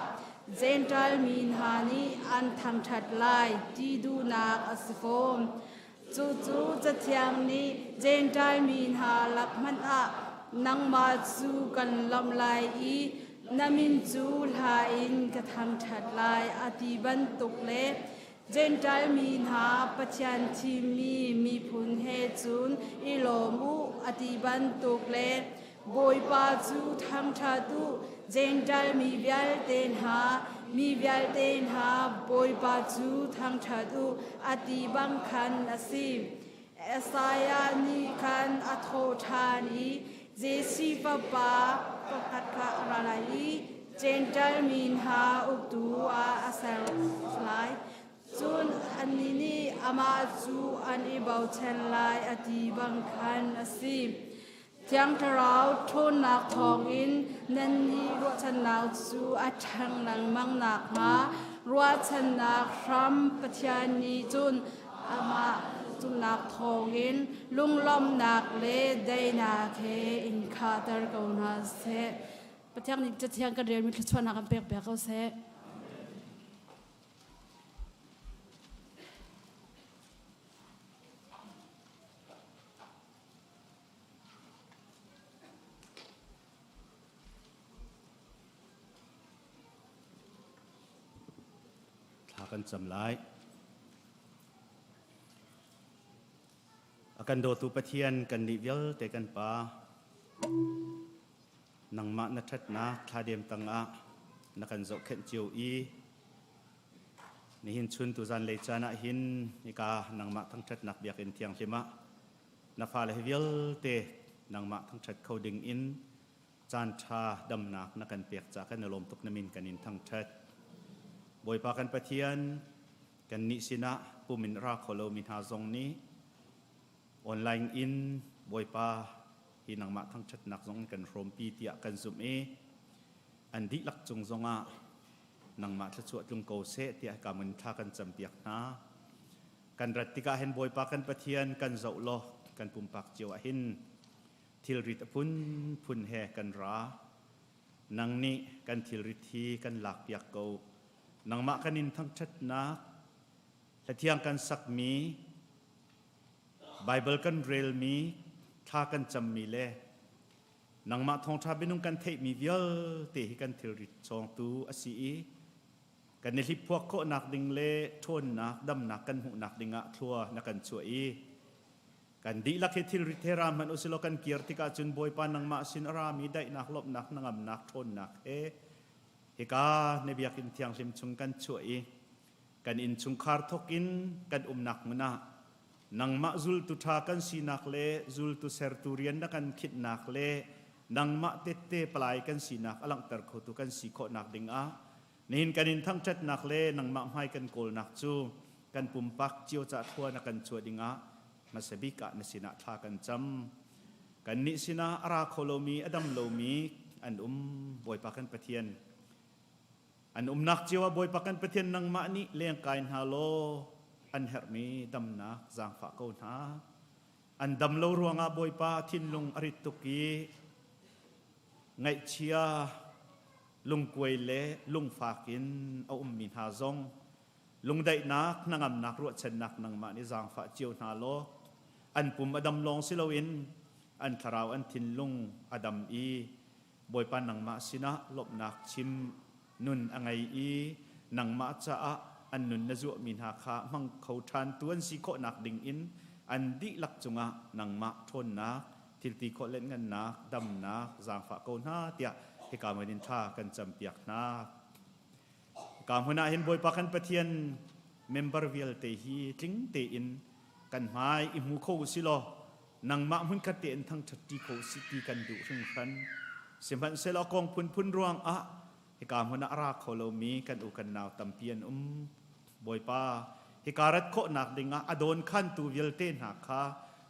Jentail mi hna nih an thangṭhat lai ti duhnak a si fawn. Cucu Cathiang nih Jentail mi hna lak hmanh ah nangmah cu kan lawmh lai i na min cu hla in ka thangṭhat lai a ti bantuk le Jentail mi hna Pathian thimmi miphun he cun i lawm u a ti bantuk le Bawipa cu thangṭhat u, Jentail mi vialte hna, mi vialte hna Bawipa cu thangṭhat u a ti bang khan a si. Isaiah nih khan a thawh ṭhan i Jesse fapa pakhat kha a ra lai i Jentail mi hna uktu ah a ser lai. Cun annih nih amah cu an i bochan lai a ti bang khan a si. Thiang Thlarau ṭhawnnak thawngin nannih ruahchannak cu a ṭhang lengmang nakhnga ruahchannak hram Pathian nih cun amah zumhnak thawngin lunglawmhnak le daihnak he in khahter ko hna seh. Pathian nih Cathiang kan relmi thluachuahnak kan pek piak ko seh. Thla kan cam lai. A kan dawtu Pathian kan nih vialte kan Pa nangmah na ṭhatnak thladem tangah na kan zohkhenh cio i Nihin chun tuzan lei caan ah hin hika nangmah thangṭhatnak biakinn thianghlim ah na fale hi vialte nangmah thangṭhat kho ding in caan ṭha damnak na kan pek ca kan i lawm tuk na min kan in thangṭhat. Bawipa kan Pathian, kannih sinah pum in ra kho lomi hna zong nih online in Bawipa hi nangmah thangṭhatnak zong in kan hrawmpi tiah kan zumh i an dihlak cung zongah nangmah thluachuah tlung ko seh tiah hika mun thla kan campiak hna. Kan rat tikah hin Bawipa kan Pathian kan zoh law kan pumpak cio ah hin thilrit a phunphun he kan ra. Nang nih kan thilrit hi kan lakpiak ko. Nangmah kan in thangṭhatnak, hlathiang kan sakmi, Baibal kan relmi, thla kan cammi le Nangmah thawngṭha minung kan theihmi vialte hi kan thilrit cawngtu a si i kan i hliphuak khawhnak ding le ṭhawnnak damnak kan hmuhnak dingah thlua na kan chuah i kan dihlak hi thilrit he ra hmanh usilaw kan kir tikah cun Bawipa nangmah sin a rami daihnak lawmhnak hnangamnak ṭhawnnak he hika na biakinn thianghlim chung kan chuah i kan innchungkhar thawk in kan umnak hmun ah Nangmah zultu ṭha kan sinak le zultu sertu rian na kan khinhnak le nangmah tette palai kan sinak a langhter khotu kan si khawhnak dingah nihin kan in thangṭhatnak le nangmah hmai kan kawlnak cu kan pumpak cio ca thlua na kan chuah dingah hmasa bik ah na sinah thla kan cam. Kannih sinah a ra kho lomi a dam lomi an um Bawipa kan Pathian. An umnak cio ah Bawipa kan Pathian nangmah nih lengkai hna law an herhmi damnak zaangfah ko hna. An dam lo ruangah Bawipa thinlung a rit tuk i ngaihchia lungkuai le lungfak in a ummi hna zong lungdaihnak hnangamnak ruahchannak nangmah nih zaangfah cio hna law an pum a dam lawng si loin an thlarau an thinlung a dam i Bawipa nangmah sinah lawmhnak chim nun a ngei i nangmah caah an nun na zuahmi hna kha hmang kho ṭhan tu an si khawhnak dingin an dihlak cungah nangmah ṭhawnnak, thilti khawh lenhngannak, damnak, zaangfah ko hna tiah hika hmun in thla kan campiak hna. Hika hmun ah hin Bawipa kan Pathian member vialte hi tling tein kan hmai i hmu kho u si law nangmah hmunkhat tein thangṭhat ṭi kho sih ti kan duh hringhran. Sihmanhsehlaw kong phunphun ruangah hika hmun ah a ra kho lomi kan u kan nau tampi an um. Bawipa, hika rat khawhnak dingah a dawn khantu vialte hna kha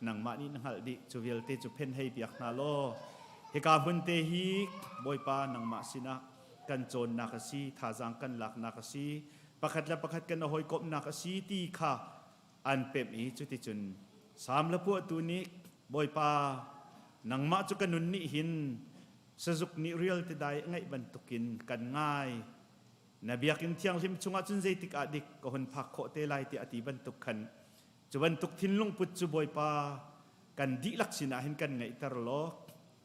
nangmah nih na hngalh dih. Cu vialte cu phen hei piak hna law hika hmun te hi Bawipa nangmah sinah kan cawnnak a si, thazaang kan laknak a si, pakhat le pakhat kan i hawikomhnak a si ti kha an pemh i cuticun Salm hlapuahtu nih Bawipa nangmah cu ka nun nih hin sazuk nih rial tidai a ngeih bantukin kan ngai na biakinn thianghlim chungah cun zeitik ah dik ka hun phak khawh te lai tiah a ti bantuk khan cu bantuk thinlung put cu Bawipa kan dihlak sinah hin kan ngeihter law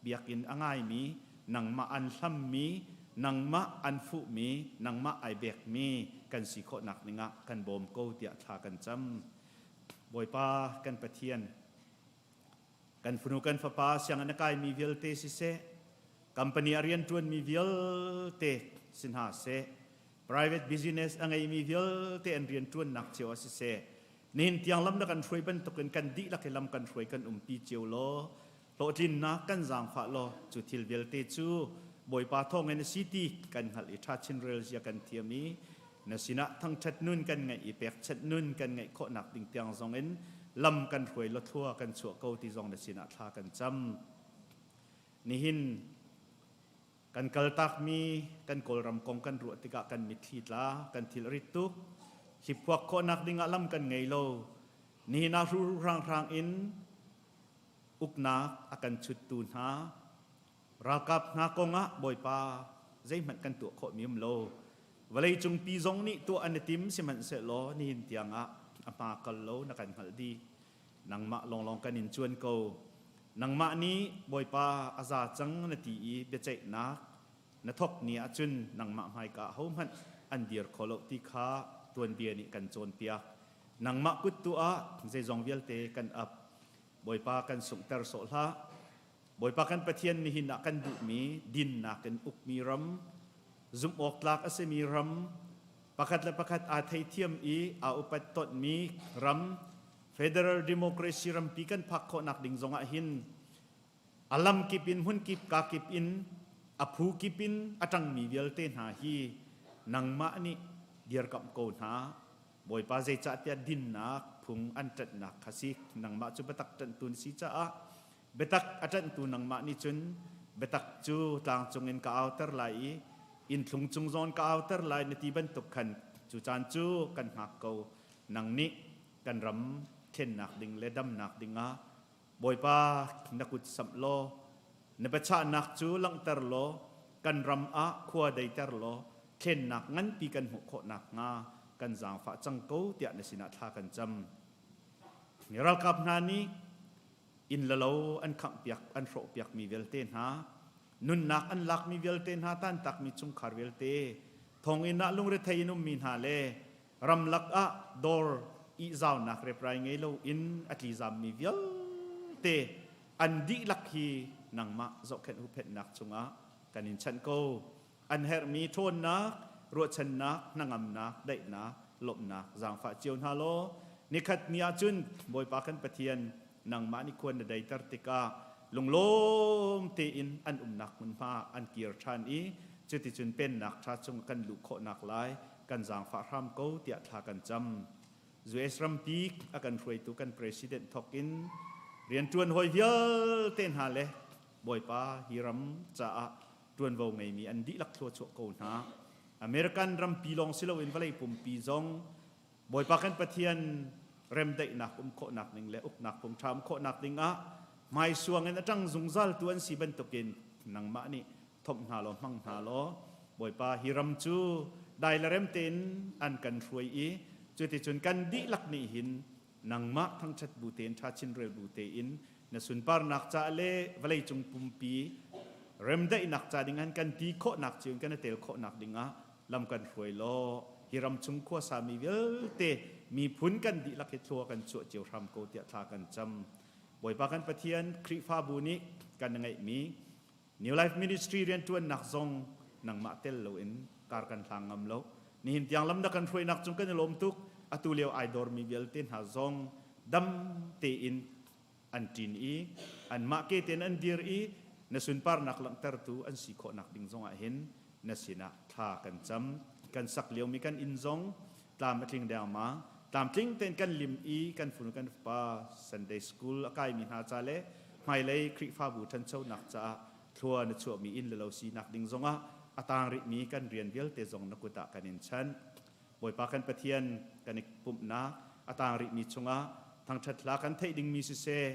biakinn a ngaimi nangmah an hlammi nangmah an fuhmi nangmah ai bekmi kan si khawhnak dingah kan bawm ko tiah thla kan cam Bawipa kan Pathian kan fanu kan fapa sianginn a kaimi vialte siseh company a rianṭuanmi vialte si hna seh private business a ngeimi vialte an rianṭuannak cio ah siseh nihin tiang lam na kan hruai bantukin kan dihlak i lam kan hruai kan umpi cio law Hlawhtlinnak kan zaangfah law cu thil vialte cu Bawipa thawngin a si ti kan hngalh i ṭha chinrel zia kan thiam i na sinah thangṭhat nun kan ngeih i pekchanh nun kan ngeih khawhnak ding tiang zongin lam kan hruai law thlua kan chuah ko ti zong na sinah thla kan cam. Nihin kan kaltakmi kan Kawlram kong kan ruah tikah kan mitthli tla, kan thil rit tuk. Hliphuak khawhnak dingah lam kan ngei lo. Nihin ah hrang in uknak a kan chuttu hna ralkap hna kongah Bawipa zeihmanh kan tuah khawhmi um lo. Vawlei cungpi zong nih tuah an i tim sihmanhsehlaw nihin tiangah a hma kal lo na kan hngalh dih. Nangmah lawnglawng kan in cuan ko. Nangmah nih Bawipa a za cang na ti i biaceihnak na thawk ni ahcun nangmah hmaika hohmanh an dir kho lo ti kha tuanbia nih kan cawnpiak. Nangmah kut tu ah zeizong vialte kan ap. Bawipa kan sunghter sawh hlah. Bawipa kan Pathian nihin ah kan duhmi dinnak in ukmi ram, zumh awk tlak a simi ram, pakhat le pakhat aa theithiam i aa upat tonmi ram, federal democracy rampi kan phak khawhnak ding zongah hin a lam kip in hmun kip ka kip in a phu kip in a ṭangmi vialte hna hi nangmah nih dirkamh ko hna. Bawipa zeicahtiah dinnak phung an ṭanhnak kha si nangmah cu biatak ṭanhtu na si caah biatak a ṭanhtu nangmah nih cun biatak cu tlang cungin ka auter lai i innthlung cung zawn ka auter lai na ti bantuk khan cu caan cu kan hngak ko. Nang nih kan ram thlennak ding le damnak dingah Bawipa na kut samh law na biachahnak cu langhter law kan ram ah khua deiter law thlennak nganpi kan hmuh khawh nakhnga kan zaangfah cang ko tiah na sinah thla kan cam. Ralkap hna nih inn le lo an khanghpiak an hrawhpiakmi vialte hna nunnak an lakmi vialte hna tantakmi chungkhar vialte thonginn ah lungrethei in ummi hna le ramlak ah dawr ihzaunak reprai ngei lo in a tlizammi vialte an dihlak hi nangmah zohkhenh huhphenhnak chungah kan in chanh ko. An herhmi ṭhawnnak, ruahchannak, hnangamnak, daihnak, lawmhnak zaangfah cio hna law nikhat ni ahcun Bawipa kan Pathian nangmah nih khuan na deiter tikah lunglawm tein an umnak hmunhma an kir ṭhan i cuticun pennak ṭha chung kan luh khawhnak lai kan zaangfah hram ko tiah thla kan cam. US rampi a kan hruaitu kan president thawk in rianṭuan hawi vialte hna le Bawipa hi ram caah ṭuanvo ngeimi an dihlak thluachuah ko hna. American rampi lawng si loin vawlei pumpi zong Bawipa kan Pathian remdaihnak um khawhnak ding le uknak phung ṭha um khawhnak ding ah hmaisuang in a ṭang zungzaltu an si bantukin nangmah nih thomh hna law hmang hna law Bawipa hi ram cu dai le rem tein an kan hruai i cuticun kan dihlak nih hin nangmah thangṭhat bu tein ṭha chin rel bu tein na sunparnak ca le vawleicung pumpi remdaihnak ca ding an kan ti khawhnak cio in kan i tel khawhnak dingah lam kan hruai law hi ram chung khuasa mi vialte miphun kan dihlak hi thlua kan chuah cio hram ko tiah thla kan cam. Bawipa kan Pathian Khrihfabu nih kan ngeihmi New Life Ministry rianṭuannak zong nangmah tel loin kar kan hlang ngam lo. Nihin tiang lam na kan hruainak cung kan i lawm tuk. Atu lio ai dormi vialte hna zong dam tein an ṭin i anmah ke tein an dir i na sunparnak langhtertu an si khawhnak ding zongah hin na sinah thla kan cam. Kan sak liomi kan inn zong tlam a tling dengmang. Tlamtling tein kan lim i kan funu kan fapa Sunday school a kaimi hna ca le hmailei Khrihfabu ṭhanchonak caah thlua na chuahmi inn le lo sinak ding zongah a tang rihmi kan rian vialte zong na kut ah kan in chanh. Bawipa kan Pathian kan i pumhnak a tang rihmi chungah thangṭhat hla kan theih dingmi siseh,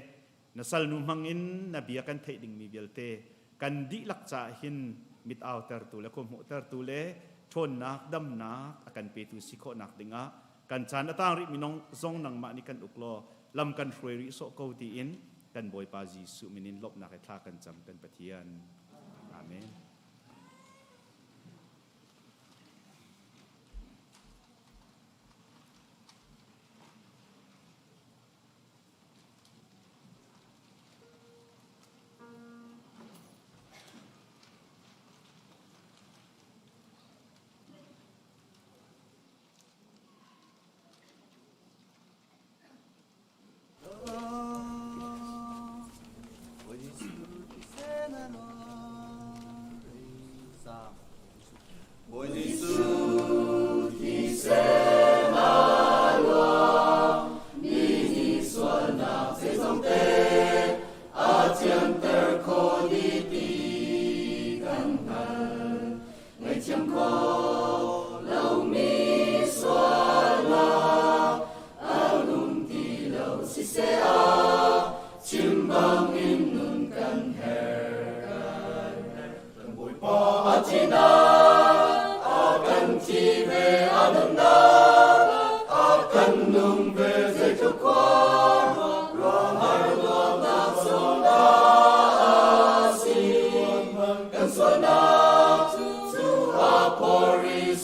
na salnu hmangin na bia kan theih dingmi vialte kan dihlak caah hin mit autertu le khuahmuhtertu le ṭhawnnak damnak a kan petu si khawhnak dingah kan caan a tang rih mi zong nangmah nih kan uk law lam kan hruai rih sawh ko tiin kan Bawipa Jesuh min in lawmhnak he thla kan cam kan Pathian. Amen.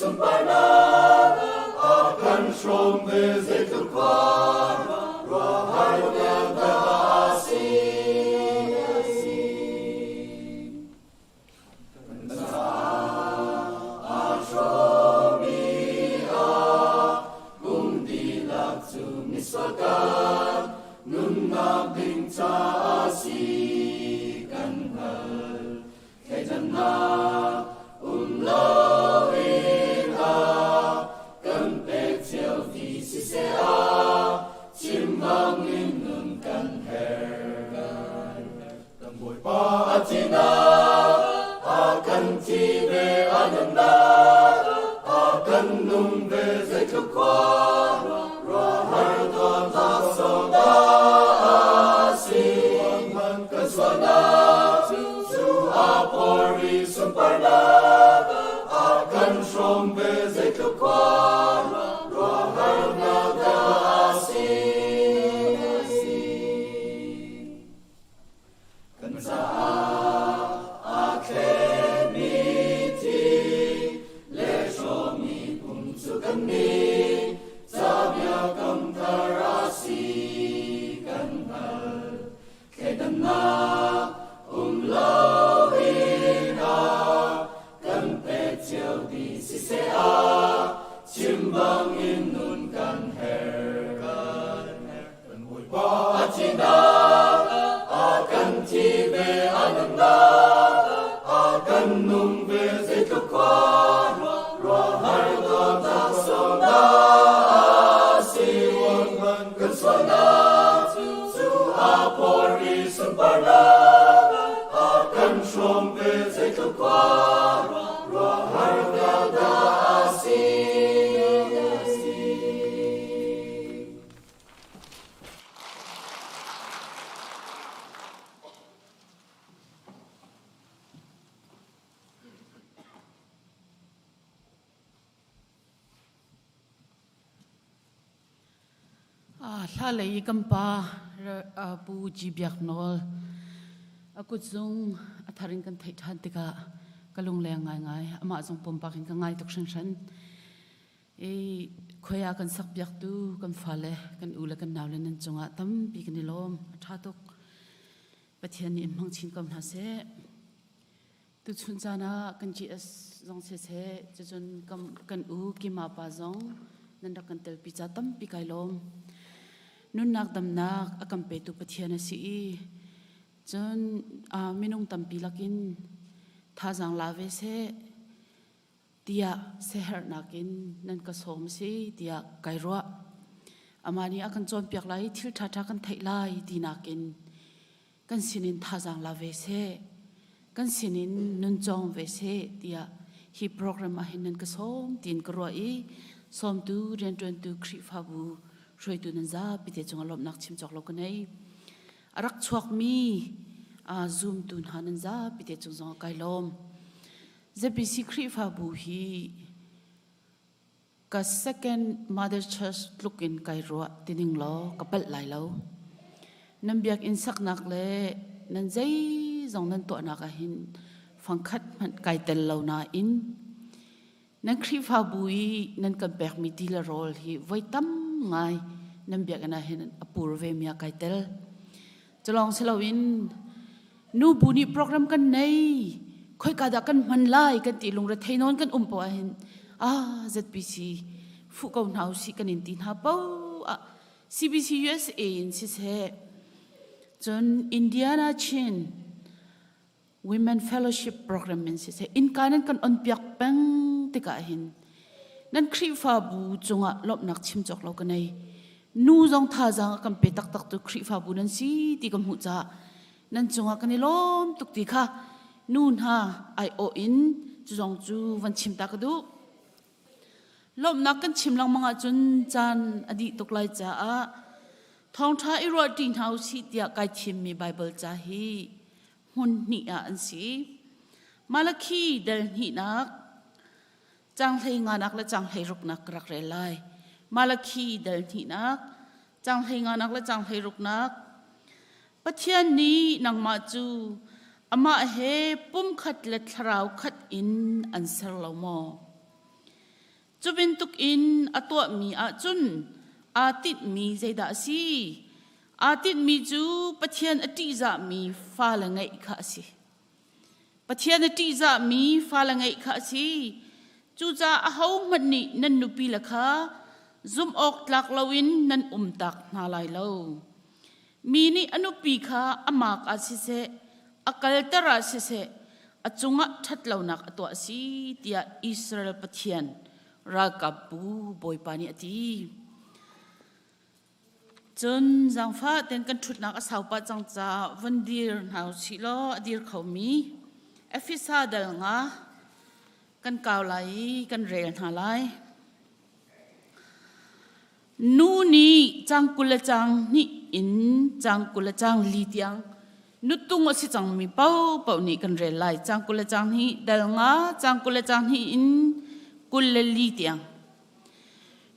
sunparnak a kan hrawm ve zeitluk khua ruahharnak dah a si. Kan caah aa hrawmmi ah kum dihlak cu misual kan nunnak ding caah si kan hngalh. Thleidannak um loin a kan pek cio ti siseh a chim bangin nun kan herh. Kan Bawipa a thihnak a kan thi ve a nunnak a kan nung ve zeitluk khua ruahhar tuan laksawng dah a si. Kan sualnak cu a phor i sunparnak a kan hrawm ve zeitluk khua ruahharnak dah a si. Kan caah aa thletmi thi le hrawmmi pum cu kannih ca biakam thar a si kan hngalh. Thleidannak um loin a kan pek cio dih siseh a chim bangin nun kan herh. Kan Bawipa a thihnak a kan thi ve a nunnak a kan nung ve zeitluk khua ruahhar dawtnak sawm dah a si kan sualnak cu a phor i sunparnak a kan hrawm ve zeitluk khua ruahharnak dah a si. Hla lei kan pa Pu G Biak Nawl a kutzung a thar in kan theih ṭhan tikah ka lungleng ngaingai. Amah zong pumpak in ka ngai tuk hringhran. I khoi ah kan sakpiaktu kan fale, kan u le kan naule nan cungah tampi kan i lawm. A ṭha tuk. Pathian nih in hmang chin ko hna seh. Tuchun caan ah kan GS zong siseh, cucun kan u Kima pa zong nan rak kan telpi ca tampi kai lawm. Nunnak damnak a kan petu Pathian a si i cun minung tampi lakin thazaang la ve seh tiah siaherhnak in nan ka sawm si tiah kai ruah. Amah nih a kan cawnpiak lai i thil ṭhaṭha kan theih lai tinak in kan sinin thazaang la ve seh, kan sinin nun cawng ve seh tiah hi program ah hin nan ka sawm tiin ka ruah i sawmtu rianṭuantu Khrihfabu hruaitu nan zapi te cungah lawmhnak chim cawk lo ka nei. A rak chuakmi zumtu hna nan zapi te cung zongah kai lawm. ZBC Khrihfabu hi ka second mother church tluk in kai ruah tining law ka palh lai lo. Nan biakinn saknak le nan zeizong nan tuahnak ah hin fangkhat hmanh kai tel lo nain nan Khrihfabu i nan kan pekmi ti le rawl hi voi tam ngai nan biakinn ah hin a pur ve mi ah kai tel. Culawng si loin nubu nih program kan nei khoika dah kan hman lai kan ti lungrethei nawn kan um poah hin ah ZPC fuh ko hna usih kan in ti hna po ah CBC USA in siseh cun Indiana Chin Women Fellowship program in siseh innka nan kan on piak peng tikah hin nan Khrihfabu cungah lawmhnak chim cawk lo ka nei nu zong thazaang a kan pe taktak tu Khrihfabu nan si ti ka hmuh caah nan cungah kan i lawm tuk ti kha nu hna ai awh in cu zong cu van chim ta ka duh lawmhnak kan chim lengmang ahcun caan a dih tuk lai caah thawngṭha i ruah ṭi hna usih tiah kai thimmi Baibal ca hi hmun hnih ah an si. Malakhi dal hnihnak caang hlei nganak le caang hlei ruknak ka rak rel lai. Malakhi dal hnihnak caang hlei nganak le caang hlei ruknak Pathian nih nangmah cu amah he pumkhat le thlarau khat in an ser lo maw? Cu bantukin a tuahmi ahcun aa tinhmi zeidah a si? Aa tinhmi cu Pathian a ṭihzahmi fale ngeih kha a si. Pathian a ṭihzahmi fale ngeih kha a si. Cucaah ahohmanh nih nan nupile kha zumh awk tlak loin nan umtak hna lai lo. Mi nih a nupi kha a maak ah siseh, a kalter ah siseh, a cungah ṭhatlonak a tuah a si tiah Israel Pathian ralkapbu Bawipa nih a ti. Cun zaangfah tein kan ṭhutnak a sau pah cang caah von dir hna u sih law a dir khomi Efesa dal nga kan kau lai i kan rel hna lai. Nu nih cang 20 le cang hnih in cang 20 le cang li tiang nutung a si cangmi paohpaoh nih kan rel lai. Cang 20 le cang hnih dal nga cang 20 le cang hnih in 24 tiang.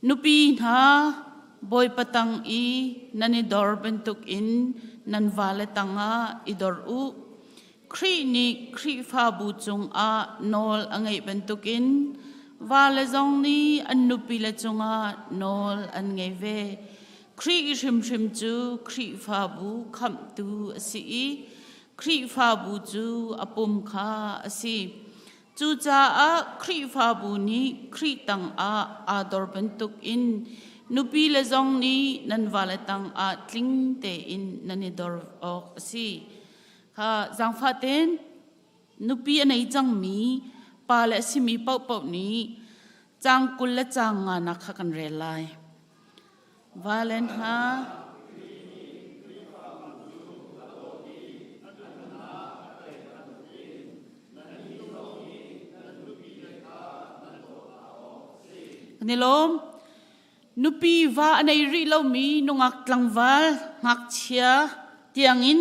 Nupi hna, Bawipa tang i nan i dor bantukin nan vale tangah i dor u. Khrih nih Khrihfabu cungah nawl a ngeih bantukin vale zong nih an nupile cungah nawl an ngei ve. Khrih hrimhrim cu Khrihfabu khamhtu a si i Khrihfabu cu a pum kha a si. Cucaah Khrihfabu nih Khrih tangah aa dor bantukin nupile zong nih nan vale tangah tling tein nan i dor awk a si. Kha zaangfah tein nupi a nei cangmi pa le a simi paohpaoh nih caang 20 le caang nganak kha kan rel lai. Vale hna, Kan i lawm. Nupi va a nei rih lomi nungak tlangval ngakchia tiangin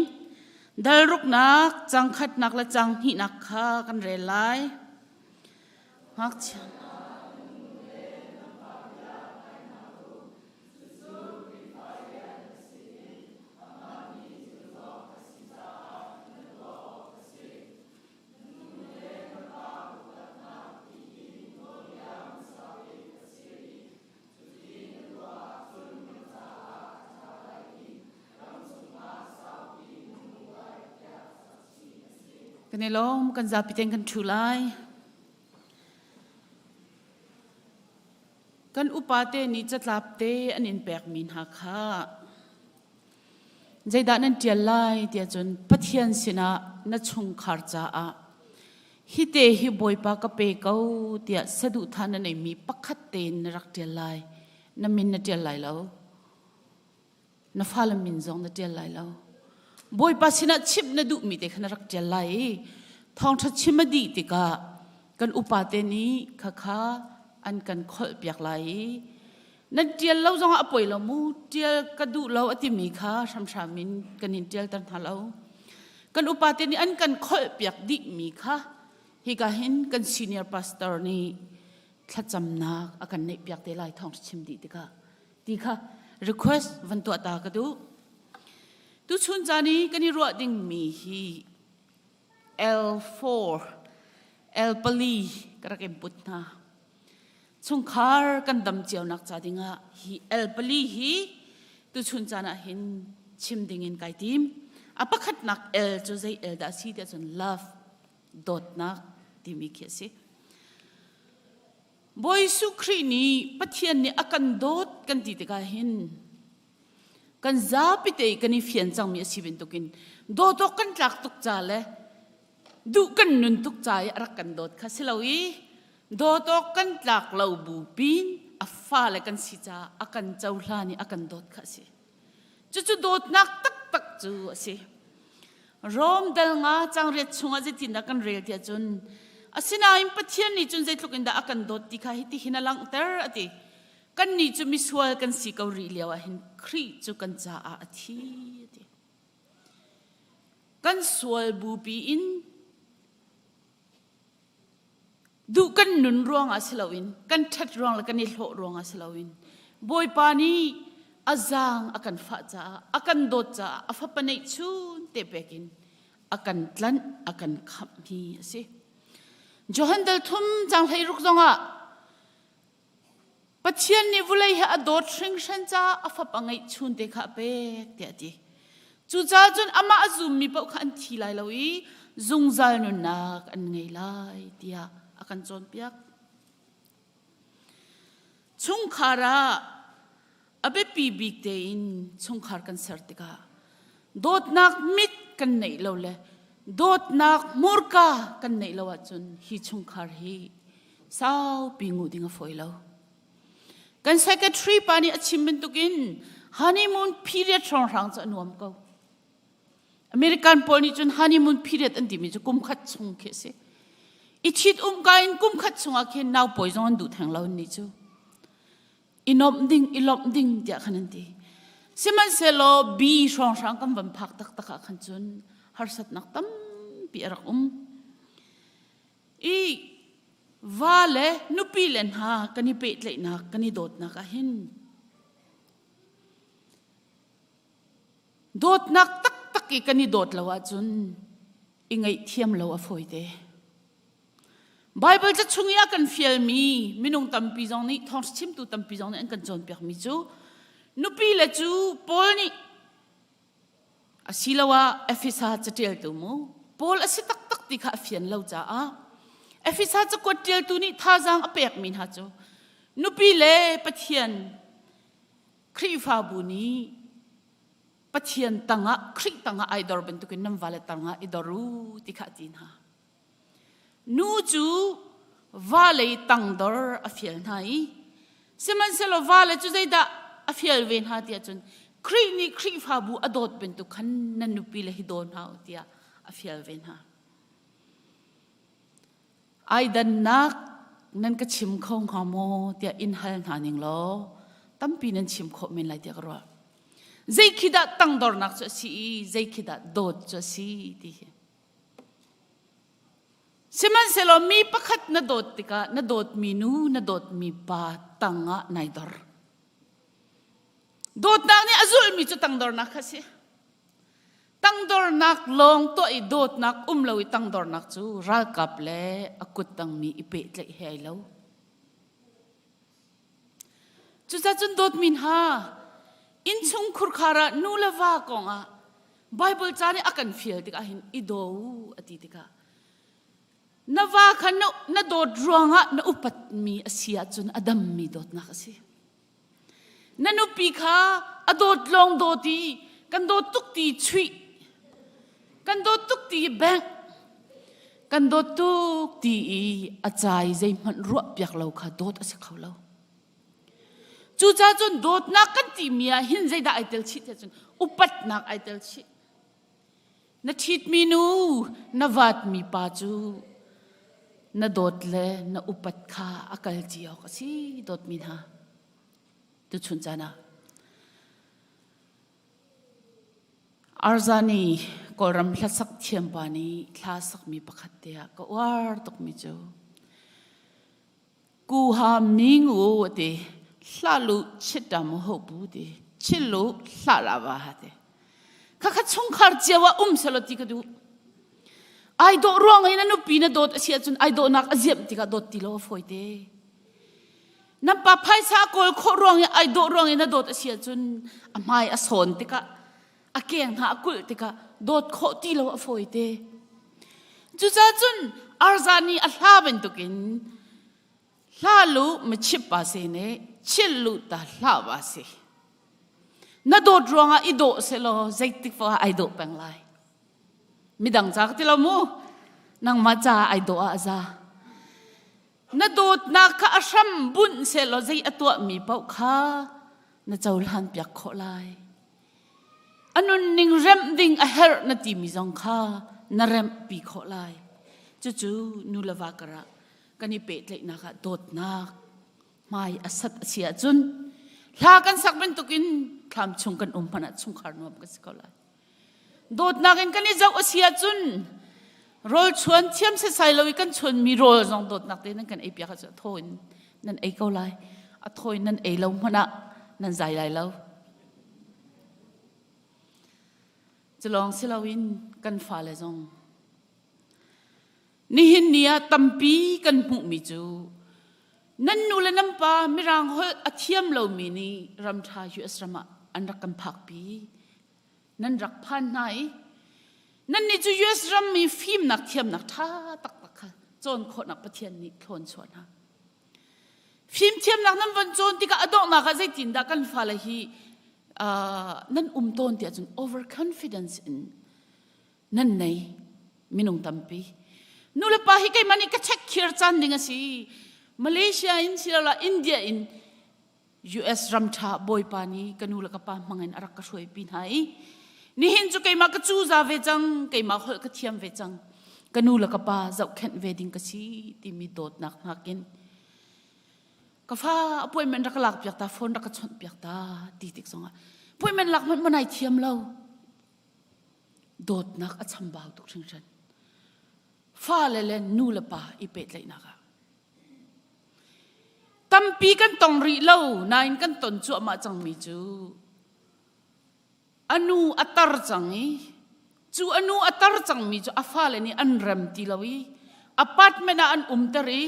dalruknak cang khatnak le cang hnihnak kha kan rel lai. Ngakchia Kan i lawm, kan zapi tein kan ṭhu lai. Kan upa te nih catlap te an in pekmi hna kha zeidah nan ṭial lai tiah cun Pathian sinah na chungkhar caah hi te hi Bawipa ka pe ko tiah saduhthah na neimi pakhat tein na rak ṭial lai. Na min na ṭial lai lo. Na fale min zong na ṭial lai lo. Bawipa sinah chimh na duhmi te kha na rak ṭial lai i thawngṭha chim a dih tikah kan upa te nih khakha an kan kholhpiak lai i nan ṭial lo zongah a poi lo mu ṭial ka duh lo a timi kha hramhram in kan in ṭialter hna lo. Kan upa te nih an kan kholhpiak dihmi kha hika hin kan senior pastor nih thlacamnak a kan neihpiak te lai thawngṭha chim dih tikah ti kha request van tuah ta ka duh. Tuchun caan i kan i ruah dingmi hi L4, L pali ka rak in put hna. Chungkhar kan dam cionak ca dingah hi L pali hi tuchun caan ah hin chim dingin kai tim. A pakhatnak L cu zei L dah si tiah cun love, dawtnak timi khi a si. Bawi Jesuh Khrih nih Pathian nih a kan dawt kan ti tikah hin kan zapi te kan i fian cangmi a si bantukin dawt awk kan tlak tuk ca le duh kan nun tuk ca i a rak kan dawt kha si lo i dawt awk kan tlak lo bu pin a fale kan si caah a kan cohlan i a kan dawt kha a si. Cucu dawtnak taktak cu a si. Rom dal nga cangriat chungah zeitindah kan rel tiah cun asinain Pathian nih cun zeitluk in dah a kan dawt ti kha hiti hin a langhter a ti. Kannih cu misual kan si ko rih lio ah hin Khrih cu kan caah a thi a ti. Kan sual bupi in Duh kan nun ruangah si loin kan ṭhat ruang le kan i hlawh ruangah si loin Bawipa nih a zaang a kan fah caah a kan dawt caah a fapa neihchun te pek in a kan tlanh a kan khamh hi a si. Johan dal thum cang 16 zongah. Pathian nih vulei hi a dawt hringhran caah a fapa ngeihchun te kha a pek tiah a ti. Cucaah cun amah a zummi paoh kha an thi lai lo i zungzal nunnak an ngei lai tiah a kan cawnpiak. Chungkhar ah a biapi bik tein chungkhar kan ser tikah dawtnak mit kan neih lo le dawtnak hmurka kan neih lo ahcun hi chungkhar hi saupi nguh ding a fawi lo. Kan secretary pa nih a chim bantukin honeymoon period hrawnghrang cu a nuam ko. American pawl nih cun honeymoon period an timi cu kum khat chung khi a si. I ṭhit um ka in kum khat chungah khin nau pawi zong an duh theng lo ni cu. I nomh ding, i lawmh ding tiah khan an ti. Sihmanhsehlaw bi hrawnghrang kan van phak taktak ah khan cun harsatnak tampi a rak um. I va le nupi le hna kan i pehtlaihnak, kan i dawtnak ah hin Dawtnak taktak i kan i dawt lo ahcun i ngaihthiam lo a fawite. Baibal ca chung i a kan fialmi minung tampi zong nih thawngchimtu tampi zong nih an kan cawnpiakmi cu nupi le cu Paul nih asiloah Efesa caṭialtu mu Paul a si taktak ti kha a fian lo caah Efesa cakuat ṭialtu nih thazaang a pekmi hna cu nupi le Pathian Khrihfabu nih Pathian tangah Khrih tangah ai dor bantukin nan vale tangah i dor u ti kha a ti hna. Nu cu vale tangdor a fial hna i sihmanhsehlaw vale cu zeidah a fial ve hna tiah cun Khrih nih Khrihfabu a dawt bantuk khan nan nupi le hi daw hna u tiah a fial ve hna. Ai dannak nan ka chim kho hnga maw tiah in hal hna ning law tampi nan chim khawh men lai tiah ka ruah. Zei khi dah tangdornak cu a si i zei khi dah dawt cu a si ti hi. Sihmanhsehlaw mi pakhat na dawt tikah na dawtmi nu na dawtmi pa tangah nai dor. Dawtnak nih a zulhmi cu tangdornak kha a si. Tangdornak lawng tuah i dawtnak um lo i tangdornak cu ralkap le a kuttangmi i pehtlaih he ai lo. Cucaah cun dawtmi hna, innchung khurkhar ah nu le va kong ah Bible ca nih a kan fial tikah hin i daw u a ti tikah na va kha na, na dawt ruangah na upatmi a si ahcun a dammi dawtnak a si. Na nupi kha a dawt lawng dawt i kan dawt tuk ti chuih kan dawt tuk ti bengh kan dawt tuk ti i a cai zeihmanh ruah piak lo kha dawt a si kho lo. Cucaah cun dawtnak kan timi ah hin zeidah ai tel chih tiah cun upatnak ai tel chih. Na ṭhitmi nu, na vatmi pa cu na dawt le na upat kha a kal ṭi awk a si, dawtmi hna. Tuchun caan ah. Arzani Kawlram hlasak thiam pa nih thla sakmi pakhat te ah ka uar tukmi cu Ku ha ming u ati hla lu chit mu ho bu ti chil lu hla la ba ha ti kha kha chungkhar cio ah um selo ti ka duh ai dawh ruang in a nupi na dawt a si ahcun ai dawhnak a ziamh tikah dawt ti lo a fawi te nan pa phaisa a kawl khawh ruang i ai dawh ruang in na dawt a si ahcun a hmai a sawn tikah a keng hna a kulh tikah dawt khawh ti lo a fawi te cucaah cun arzani a hla bantukin hla lu machip pa se ne chil lu ta hla ba se na dawt ruangah i dawh se law zeitik fa ai dawh peng lai midang ca ka ti lo mu nangmah ca ai dawh ah a za Na dawtnak kha a hram bunh sehlaw zei a tuahmi paoh kha na cohlan piak khawh lai. A nunning remh ding a herh na timi zong kha na remhpi khawh lai. Cucu nu le va karah kan i pehtlaihnak ah dawtnak hmai a sat a si ahcun hla kan sak bantukin thlam chung kan um hmanh ah chungkhar nuam kan si ko lai. Dawtnak in kan i zoh a si ahcun rawl chuan thiam setsai lo i kan chuanmi rawl zong dawtnak te nan kan ei piak ahcun a thaw in nan ei ko lai. A thaw in nan ei lo hmanh ah nan zai lai lo. Culawng si loin kan fale zong nihin ni ah tampi kan hmuhmi cu. Nan nu le nan pa Mirang holh a thiam lomi nih ramṭha US ram ah an rak kan phakpi. Nan rak phan hna i nannih cu US ram i fimnak thiamnak ṭha taktak kha cawn khawhnak Pathian nih thlawn chuah hna. Fimthiamnak nan von cawn tikah a donghnak ah zeitindah kan fale hi uh, nan um tawn tiah cun overconfidence in nan nei minung tampi. Nu le pa hi keimah nih ka check khir caan ding a si. Malaysia in silola India in US ram ṭha bawipa nih ka nu le ka pa hmangin a rak ka hruaipi hna i nihin cu keimah ka cuza ve cang keimah holh ka thiam ve cang ka nu le ka pa zohkhenh ve ding ka si timi dawtnak nakin ka fa appointment rak ka lak piak ta phone rak ka chawnh piak ta ti tik zongah appointment lak hmanh manai thiam lo dawtnak a chambau tuk hringhran fale le nu le pa i pehtlaihnak ah Tampi kan tong rih lo nain kan ton cuahmah cangmi cu a nu a tar cang i cu a nu a tar cangmi cu a fale nih an rem ti lo i apartment ah an umter i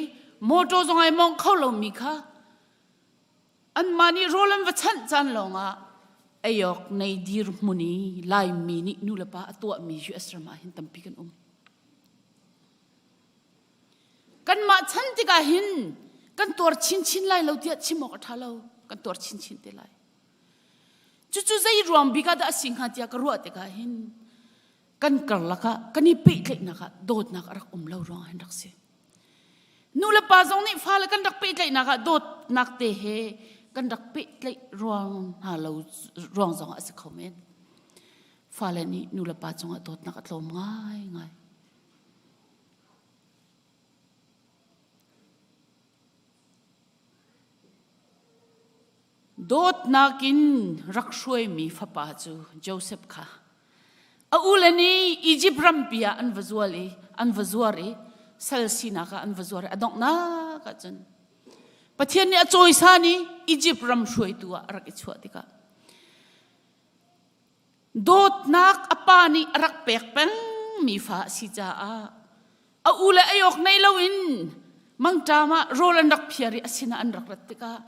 motor zong ai mawng kho lomi kha anmah nih rawl an va chanh caan lawngah eiawk nei dirhmun i Laimi nih nulepa a tuahmi US ram ah hin tampi kan um. Kanmah chan tikah hin kan tuar chinchin lai lo tiah chim awk a ṭha lo. Kan tuar chinchin te lai. Cucu zei ruang bik ah dah a si hnga tiah ka ruah tikah hin kan karlak ah kan i pehtlaihnak ah dawtnak a rak um lo ruangah hin rak si. Nu le pa zong nih fale kan rak pehtlaihnak ah dawtnak te he kan rak pehtlaih ruang hna lo ruang zong ah a si kho men. Fale nih nu le pa cungah dawtnak a tlawm ngaingai. Dawtnak in rak hruaimi fapa cu Josef kha a ule nih Izipt rampi ah an va zual i an va zuar i sal sinak ah an va zuar i a donghnak ah cun Pathian nih a cawisan i Izipt ram hruaitu ah a rak i chuah tikah Dawtnak a pa nih a rak pek pengmi fa a si caah a u le ei awk nei loin mangṭam ah rawl an rak phiar i a sinah an rak rat tikah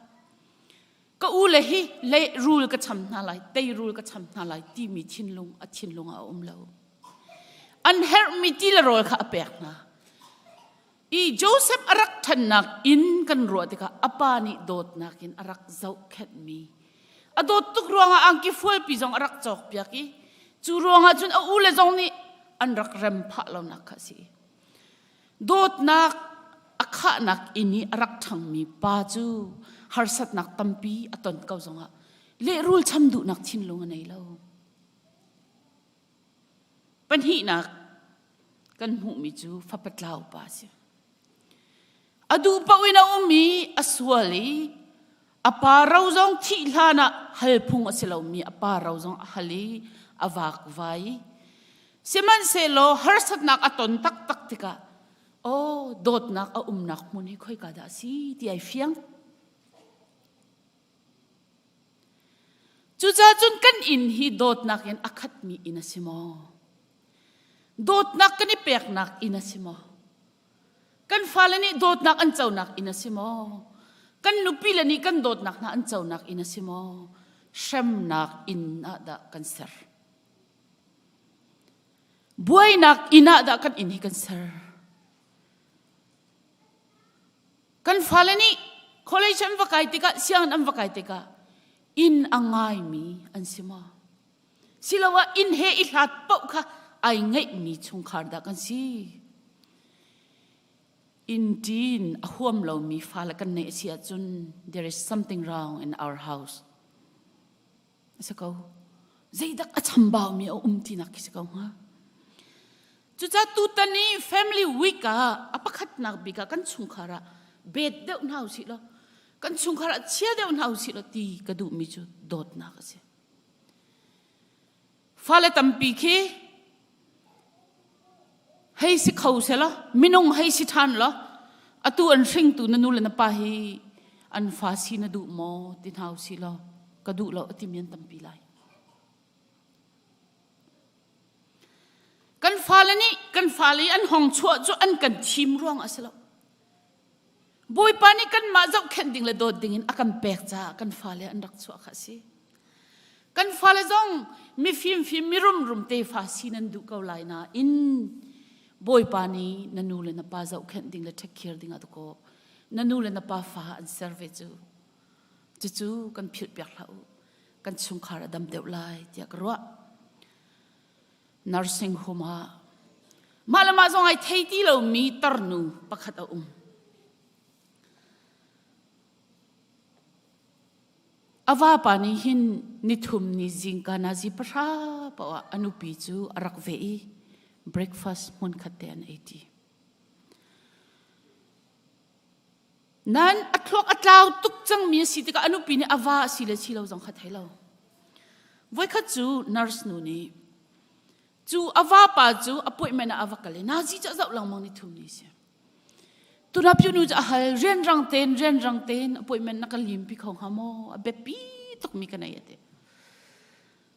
ka u le hi le rul ka cham hna lai teirul ka cham hna lai timi thinlung a thinlung ah a um lo. An herhmi ti le rawl kha a pek hna. I Joseph a rak ṭhannak inn kan ruah tikah a pa nih dawtnak in a rak zohkhenhmi a dawt tuk ruangah angki fualpi zong a rak cawkpiak i cu ruangah cun a ule zong nih an rak rem phah lonak kha a si. Dawtnak a khahnak inn i a rak ṭhangmi pa cu harsatnak tampi a ton ko zongah lehrul cham duhnak thinlung a nei lo. Pahnihnak kan hmuhmi cu fapa tlau pa a si. A duh paoh in a um i a sual i a pa ro zong thih hlan ah hal phung a si lomi a pa ro zong a hal i a vakvai. Sihmanhsehlaw harsatnak a ton taktak tikah aw dawtnak a umnak hmun hi khoika dah a si ti ai fiang. Cucaah cun kan inn hi dawtnak in a khatmi inn a si maw? Dawtnak kan i peknak inn a si maw? Kan fale nih dawtnak an conak inn a si maw? Kan nupile nih kan dawtnak hna an conak inn a si maw? Hremnak inn ah dah kan ser? Buainak inn ah dah kan inn hi kan ser? Kan fale nih college an va kai tikah, sianginn an va kai tikah inn a ngaimi an si maw? Siloah inn he i hlat paoh kha ai ngeihmi chungkhar dah kan si? Inn ṭin a huam lomi fale kan neih a si ahcun there is something wrong in our house. A si ko. Zeidak a chambaumi a um tinak khi si ko hnga. Cucaah tutan i family week ah a pakhatnak bik ah kan chungkhar ah bet deuh hna usih law kan chungkhar ah chia deuh hna usih law ti ka duhmi cu dawtnak a si. Fale tampi khi hei si kho selaw minung hei si ṭhan law atu an hringtu na nu le na pa hi an fa si na duh maw ti hna usih law ka duh lo a timi an tampi lai. Kan fale nih kan fale i an hong chuah cu an kan thim ruang a si lo. Bawipa nih kanmah zohkhenh ding le dawt ding in a kan pek caah kan fale an rak chuah kha a si. Kan fale zong mifim fim mirum rum tefa si nan duh ko lai nain Bawipa nih na nu le na pa zohkhenh ding le take care ding ah dakaw na nu le na pa fa an ser ve cu. Cucu kan philh piak hlah u. Kan chungkhar a dam deuh lai tiah ka ruah. Nursing home ah mah le mah zong ai thei ti lomi tarnu pakhat a um. A vapa nih hin nithum ni zingka nazi pahra paoh ah a nupi cu a rak ve i breakfast hmunkhat te an ei ṭi. Nain a thluak a tlau tuk cangmi a si tikah a nupi nih a va a si le si lo zong kha thei lo. Voikhat cu nurse nu nih cu a vapa cu appointment ah a va kal i nazi cu a zoh lengmang ni thum ni si. Tunapyu nu cu a hal rianrang tein rianrang tein appointment na ka limpi kho hnga maw a biapi tukmi ka nei a ti.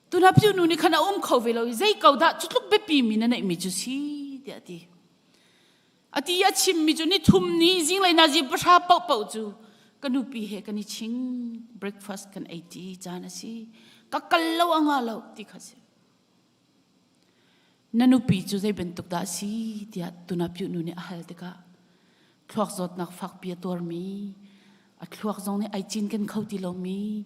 Tunapyu nu nih khan a um kho ve lo i zei ko dah cu tluk biapi mi na neihmi cu si tiah a ti. A ti a chimmi cu ni thum ni zinglei nazi pahra paohpaoh cu ka nupi he kan i ching breakfast kan ei ti caan a si ka kal lo a nga lo ti kha si. Na nupi cu zei bantuk dah a si tiah tunapyu nu nih a hal tikah thluak zawtnak fakpi a tuarmi a thluak zong nih ai cinken kho ti lomi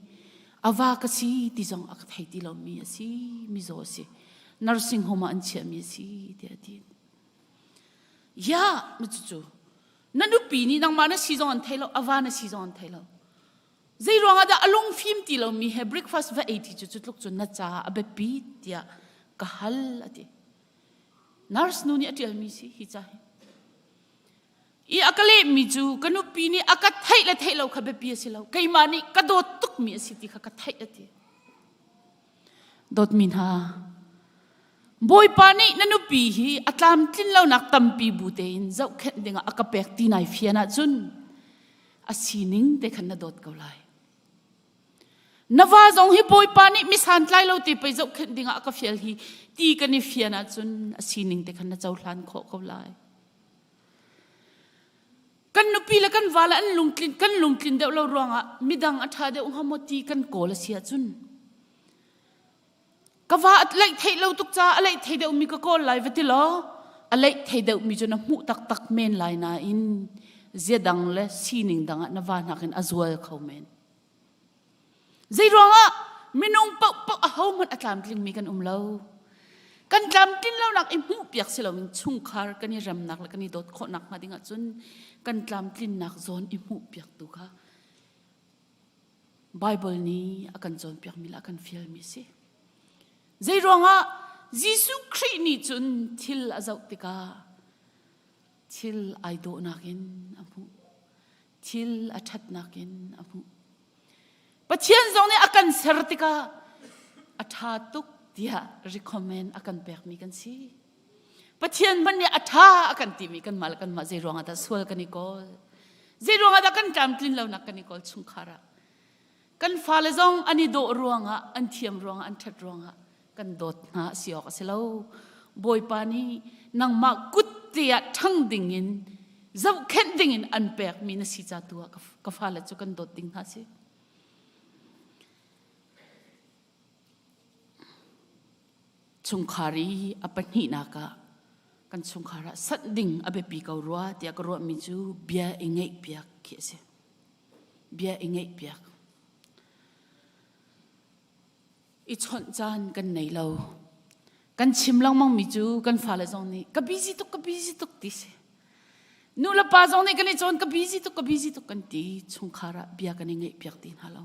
a va ka si ti zong a ka thei ti lomi a si mizaw a si nursing home ah an chiahmi a si tiah a ti. Ya cucu na nupi nih nangmah na si zong an thei lo a va na si zong an thei lo Zei ruangah dah a lungfim ti lomi he breakfast va ei ti cu cu tluk cun na caah a biapi tiah ka hal a ti. Nurse nu nih a ṭialmi si hi ca hi. I a ka lehmi cu ka nupi nih a ka theih le theih lo kha biapi a si lo. Keimah nih ka dawt tukmi a si ti kha ka theih a ti. Dawtmi hna, Bawipa nih na nupi hi a tlamtlin lonak tampi bu tein zohkhenh dingah a ka pek ti nai fian ahcun a sining te khan na dawt ko lai. Na va zong hi Bawipa nih mi santlai lo te pei zohkhenh dingah a ka fial hi ti kan i fian ahcun a sining te khan na cohlan khawh ko lai. Kan nupi le kan va le an lungtlin kan lungtlin deuh lo ruangah midang a ṭha deuh hnga maw ti kan kawl a si ahcun Ka va a leih theih lo tuk caah a leih thei deuhmi ka kawl lai va ti law a leih thei deuhmi cu na hmuh taktak men lai nain zia dang le sining dang ah na va nakin a zual kho men. Zei ruangah minung paohpaoh ahohmanh a tlamtlingmi kan um lo. Kan tlamtlin lonak i hmuhpiak si loin chungkhar kan i remnak le kan i dawt khawhnak hnga ding ahcun kan tlamtlinnak zawn i hmuhpiak tu kha Bible nih a kan cawnpiakmi le a kan fialmi a si. Zei ruangah Jesuh Khrih nih cun thil a zoh tikah thil ai dawhnak in a hmuh. Thil a ṭhatnak in a hmuh. Pathian zong nih a kan ser tikah a ṭha tuk tiah recommend a kan pekmi kan si. Pathian hmanh nih a ṭha a kan timi kanmah le kanmah zei ruangah dah sual kan i kawl? Zei ruangah dah kan tlamtlin lonak kan i kawl chungkhar ah? Kan fale zong an i dawh ruangah, an thiam ruangah, an ṭhat ruangah kan dawt hna a si awk a si lo. Bawipa nih nangmah kut te ah ṭhang dingin zohkhenh dingin an pekmi na si ca tu ah ka fale cu kan dawt ding hna si. Chungkhar i a pahnihnak ah kan chungkhar ah sanh ding a biapi ko rua tiah ka ruahmi cu bia i ngeihpiak khi a si. Bia i ngeihpiak. I chawnh caan kan nei lo. Kan chim lengmangmi cu kan fale zong nih ka busy tuk ka busy tuk ti si. Nu le pa zong nih kan i cawn ka busy tuk ka busy tuk kan ti chungkhar ah bia kan i ngeihpiak ti hna lo.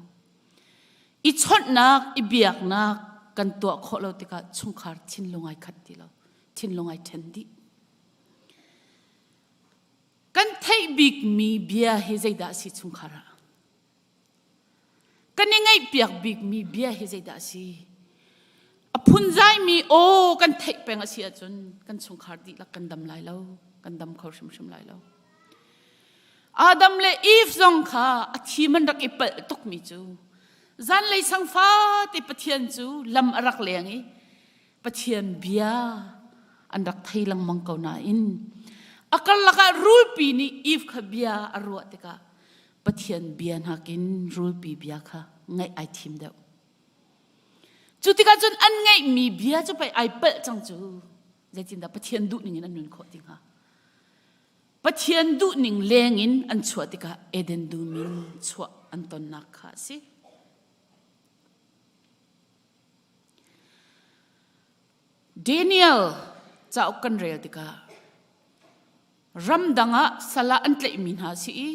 I chawnhnak, i biaknak kan tuah khawh lo tikah chungkhar thinlung ai khat ti lo. Thinlung ai ṭhen dih. Kan theih bikmi bia hi zeidah a si chungkhar ah? Kan i ngaihpiak bikmi bia hi zeidah a si? A phunzaimi aw kan theih peng a si ahcun kan chungkhar dihlak kan dam lai lo, kan dam kho hrimhrim lai lo. Adam le Eve zong kha a thim an rak i palh tukmi cu zanlei sang fate Pathian cu lam a rak leng i Pathian bia an rak thei lengmang ko nain. A karlak ah rulpi nih Eve kha bia a ruah tikah Pathian bia nakin rulpi bia kha ngaih ai thim deuh. Cu tikah cun an ngeihmi bia cu pei ai palh cang cu. Zeitindah Pathian duh ning in an nun khawh ti hnga? Pathian duh ning leng in an chuah tikah Eden dum in chuah an tonnak kha a si. Daniel cauk kan rel tikah ramdang ah sal ah an tlaihmi hna a si i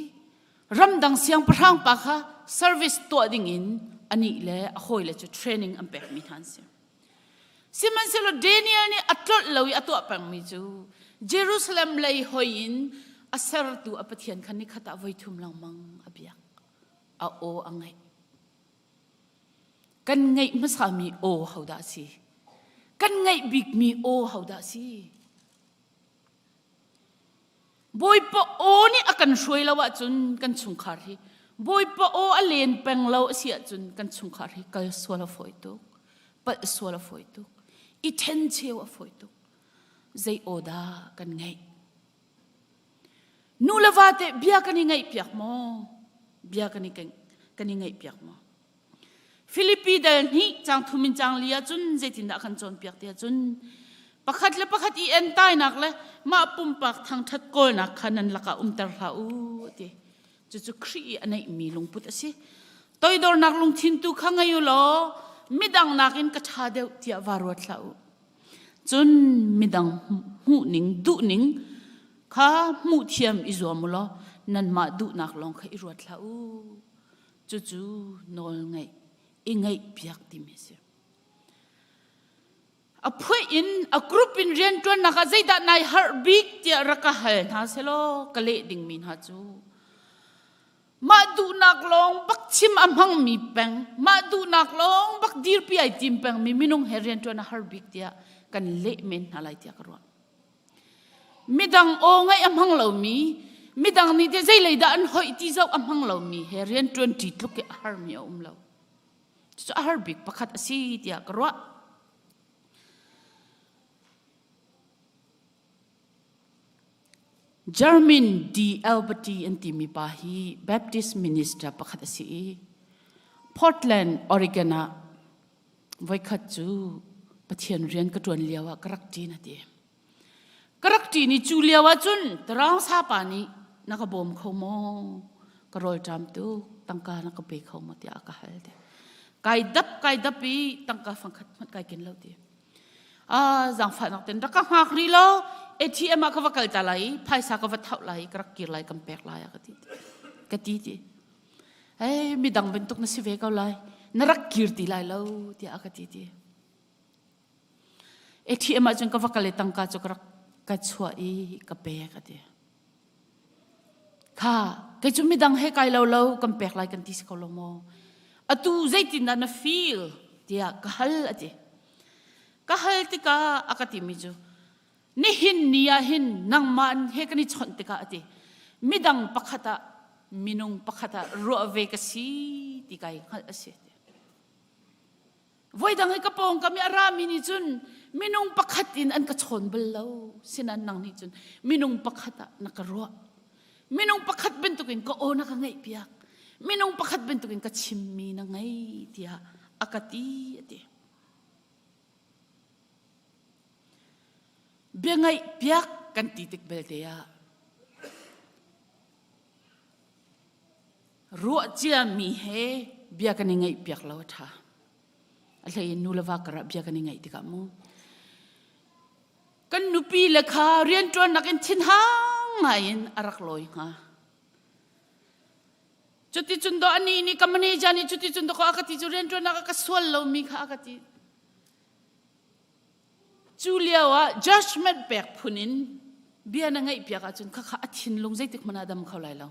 ramdang siangpahrang pa kha service tuah dingin anih le a hawile cu training an pekmi hna an si. Sihmanhsehlaw Daniel nih a tlolh lo i a tuah pengmi cu Jerusalem lei hoi in a sertu a Pathian kha nikhat ah voithum lengmang a biak. A aw a ngaih. Kan ngaih hmasami aw hodah a si? Kan ngaih bikmi aw hodah a si? Bawipa aw nih a kan hruai lo ahcun kan chungkhar hi Bawipa aw a len peng lo a si ahcun kan chungkhar hi kal sual a fawi tuk, palh sual a fawi tuk, i ṭhencheu a fawi tuk. Zei aw dah kan ngeih? Nu le va teh bia kan i ngaihpiak maw? Bia kan i kan i ngaihpiak maw? Filipi dal hnih cang thum in cang li ahcun zeitindah kan cawnpiak ti ahcun pakhat le pakhat i entainak le mah pumpak thangṭhat kawlnak kha nan lakah umter hlah u ti. Cucu Khrih i a neihmi lungput a si. Toidornak lungthin tu kha ngei u law midang nakin ka ṭha deuh tiah vaa ruat hlah u. Cun midang hmuhning, duhning kha hmuh thiam i zuam u law nanmah duhnak lawng kha i ruat hlah u. Cucu nawl ngeih, i ngeihpiak timi a si. A phuih in a group in rianṭuannak ah zeidah nai harh bik tiah rak ka hal hna selaw ka leh dingmi hna cu mah duhnak lawng bak chim a hmangmi peng, mah duhnak lawng bak dirpi ai tim pengmi minung he rianṭuan a har bik tiah kan leh men hna lai tiah ka ruah. Midang aw ngaih a hmang lomi, midang nih te zeilei dah an hoih ti zoh a hmang lomi he rianṭuan ṭi tluk i a harmi a um lo. Cucu a har bik pakhat a si tiah ka ruah. German D. Alberti an timi pa hi Baptist minister pakhat a si i Portland, Oregon ah voikhat cu Pathian rian ka ṭuan lio ah ka rak ṭin a ti. Ka rak ṭin i cu lio ah cun Tarang sapa nih na ka bawm kho maw? Ka rawlṭam tuk, tangka na ka pe kho maw tiah a ka hal ti. Kai dap kai dap i tangka fangkhat hmanh kai ken lo ti. Ah, zaangfahnak ten rak ka hngak rih lo. ATM ah ka va kal ta lai i phaisa ka va thauh lai i ka rak kir lai kan pek lai a ka ti. Ka ti ti. Hey, midang bantuk na si ve ko lai. Na rak kir ti lai lo tiah a ka ti ti. ATM ah cun ka va kal i tangka cu ka rak ka chuah i ka pek a ti. Kha, kei cu midang he kai lo lo kan pek lai kan ti si ko lo maw? Atu zeitindah na feel tiah ka hal a ti. Ka hal tikah a ka timi cu nihin ni ah hin nangmah he kan i chawnh tikah a ti. Midang pakhat ah minung pakhat ah ruah ve ka si ti kai hngalh a si. Voidang i ka pawngkam i a rami nih cun minung pakhat in an ka chawn bal lo. Sinan nang nih cun minung pakhat ah na ka ruah. Minung pakhat bantukin ka aw na ka ngaihpiak. Minung pakhat bantukin ka chimmi na ngei tiah a ka ti a ti. Bia ngaihpiak kan ti tik belte ah Ruah ciami he bia kan i ngaihpiak lo a ṭha. A hlei in nu le va karah bia kan i ngaih tikah mu. Kan nupi le kha rianṭuannak in thinhang ngai in a rak lawi hnga. Cuticun do anih nih ka manager nih cuticun do a ka ti cu rianṭuannak a ka sual lomi kha a ka ti. Cu lio ah judgment pek phun in bia na ngaihpiak ahcun khakha a thinlung zeitik hmanh ah dam kho lai lo.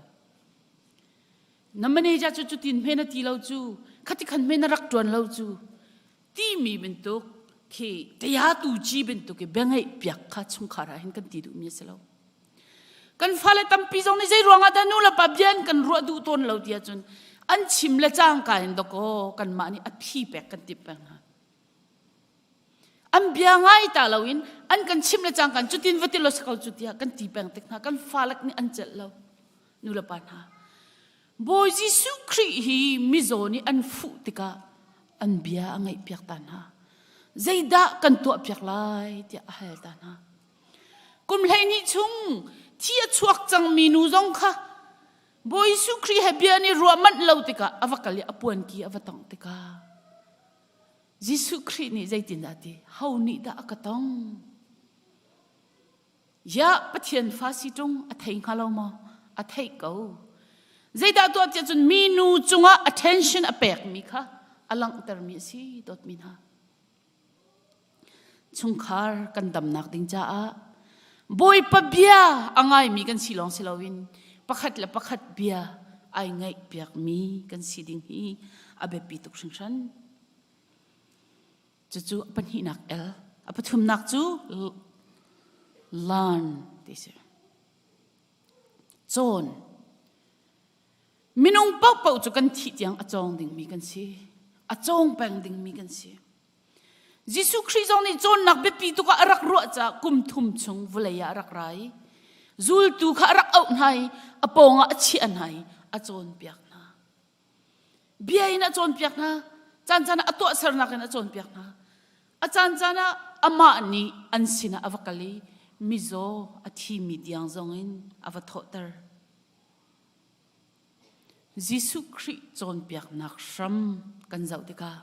Na manager cu cutin hme na ti lo cu, khati khan hme na rak ṭuan lo cu, timi bantuk khi kaya tu ci bantuk i bia ngaihpiak kha chungkhar ah hin kan ti duhmi a si lo. Kan fale tampi zong nih zei ruangah dah nu le pa bia an kan ruah duh tawn lo ti ahcun an chim le cangka in dakaw kanmah nih a phi pek kan timh peng hna. An bia ngai ta loin an kan chimh le cangkan cutin va ti lo si ko cu tiah kan ti peng tik hna kan falek nih an celh lo nu le pa hna. Bawi Jesuh Khrih hi mizaw nih an fuh tikah an bia a ngaihpiak ta hna. Zeidah kan tuahpiak lai tiah a hal ta hna. Kum 12 chung thi a chuak cangmi nu zong kha Bawi Jesuh Khrih he bia an i ruah manh lo tikah a va kal i a puanki a va tongh tikah Jesuh Khrih nih zeitindah a ti? Ho nih dah a ka tong? Ya Pathian fa si ṭung a thei hnga lo maw? A theih ko. Zeidah tuah tiah cun minu cungah attention a pekmi kha a langhtermi a si dawtmi hna. Chungkhar kan damnak ding caah Bawipa bia a ngaimi kan si lawng si loin pakhat le pakhat bia ai ngaihpiakmi kan si ding hi a biapi tuk hringhran. Cucu a pahnihnak L. A pathumnak cu learn ti si. Cawn. Minung paohpaoh cu kan thih tiang a cawng dingmi kan si. A cawng peng dingmi kan si. Jesuh Khrih zong nih cawnnak biapi tuk ah a rak ruah caah kum thum chung vawlei ah a rak ra i zultu kha a rak auh hna i a pawngah a chiah hna i a cawnpiak hna. Bia in a cawnpiak hna, caan caan ah a tuahsernak in a cawnpiak hna. A caan caan ah amah nih an sinah a va kal i mizaw a thimi tiang zongin a va thawhter. Jesuh Khrih cawnpiaknak hram kan zoh tikah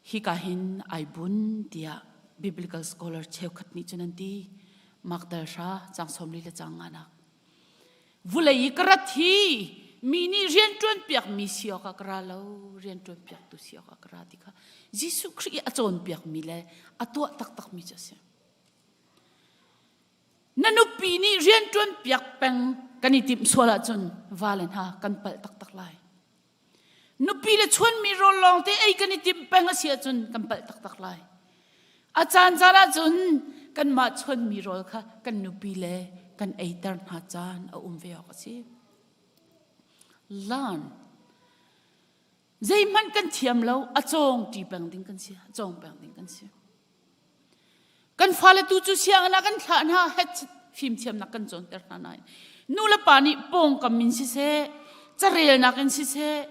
hika hin ai bun tiah biblical scholar cheukhat nih cun an ti. Mark dal hra cang 40 le cang nga nak. Vulei i ka rat hi mi nih rian ṭuan piakmi si awkah ka ra lo, rian ṭuan piaktu si awkah ka ra ti kha Jesuh Khrih i a cawnpiakmi le a tuah taktakmi cu a si. Na nupi nih rianṭuan piak peng kan i timh sual ahcun vale hna kan palh taktak lai. Nupi le chuanmi rawl lawng te ei kan i timh peng a si ahcun kan palh taktak lai. A caan caan ahcun kanmah chuanmi rawl kha kan nupi le kan eiter hna caan a um ve awk a si. Learn. Zeihmanh kan thiam lo, a cawng ṭi peng ding kan si, a cawng peng ding kan si. Kan fale tu cu sianginn ah kan thlah hna, het fimthiamnak kan cawnter hna nain nu le pa nih pawngkam in siseh, carelnak in siseh,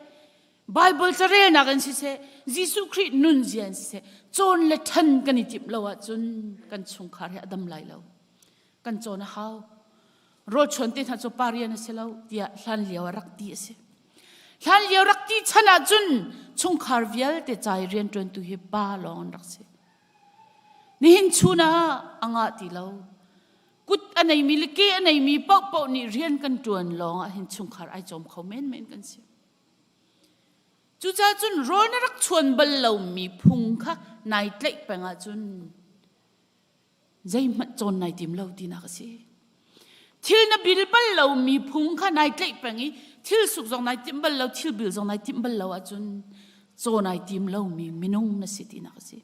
Bible carelnak in siseh, Jesuh Khrih nunzia in siseh, cawn le ṭhan kan i timh lo ahcun kan chungkhar hi a dam lai lo. Kan cawn a hau. Rawlchuan te hna cu pa rian a si lo tiah hlan lio ah rak ti a si. Hlan lio rak ti chan ahcun chungkhar vialte ca i rianṭuantu hi pa lawng an rak si. Nihin chun ah a ngah ti lo. Kut a neimi le ke a neimi paohpaoh nih rian kan ṭuan lawng ah hin chungkhar ai cawm kho menmen kan si. Cucaah cun rawl na rak chuan bal lomi phung kha nai tlaih peng ahcun zeihmanh cawn nai tim lo tinak a si. Thil na bil bal lomi phung kha nai tlaih peng i thil suk zong nai timh bal lo, thil bil zong nai timh bal lo ahcun caw nai tim lomi minung na si tinak a si.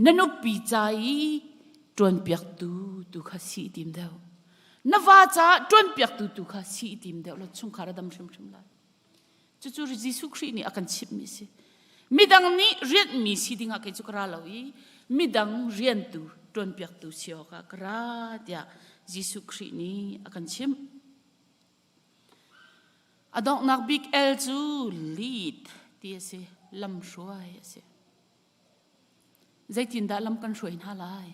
Na nupi ca i ṭuanpiaktu tu kha si i tim deuh. Na va caah ṭuanpiaktu tu kha si i tim deuh law chungkhar a dam hrimhrim lai. Cucu Jesuh Khrih nih a kan chimhmi a si. Midang nih rianhmi si dingah kei cu ka ra lo i midang riantu ṭuanpiaktu si awkah ka ra tiah Jesuh Khrih nih a kan chimh. A donghnak bik L cu lead ti a si, lamhruai a si. Zeitindah lam kan hruai hna lai?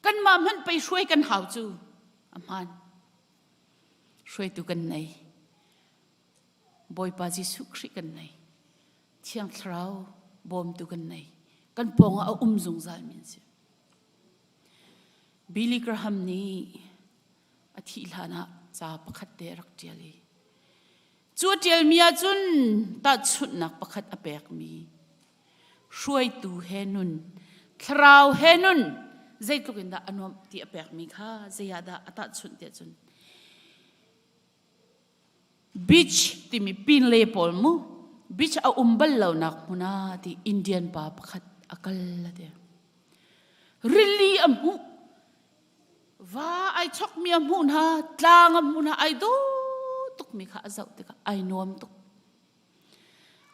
Kanmah hmanh pei hruai kan hau cu a hmaan. Hruaitu kan nei. Bawipa Jesuh Khrih kan nei. Thiang Thlarau bawmtu kan nei. Kan pawngah a um zungzal mi an si. Billy Graham nih a thih hlan ah ca pakhat te a rak ṭial i cu a ṭialmi ahcun tahchunhnak pakhat a pekmi hruaitu he nun thlarau he nun zeitluk in dah a nuamh ti a pekmi kha zei ah dah a tahchunh tiah cun Beach timi pinle pawl mu beach a um bal lonak hmun ah ti Indian pa pakhat a kal a ti. Rili a hmuh va ai chokmi a hmuh hna tlang a hmuh hna ai dawh tukmi kha a zoh tikah ai nuam tuk.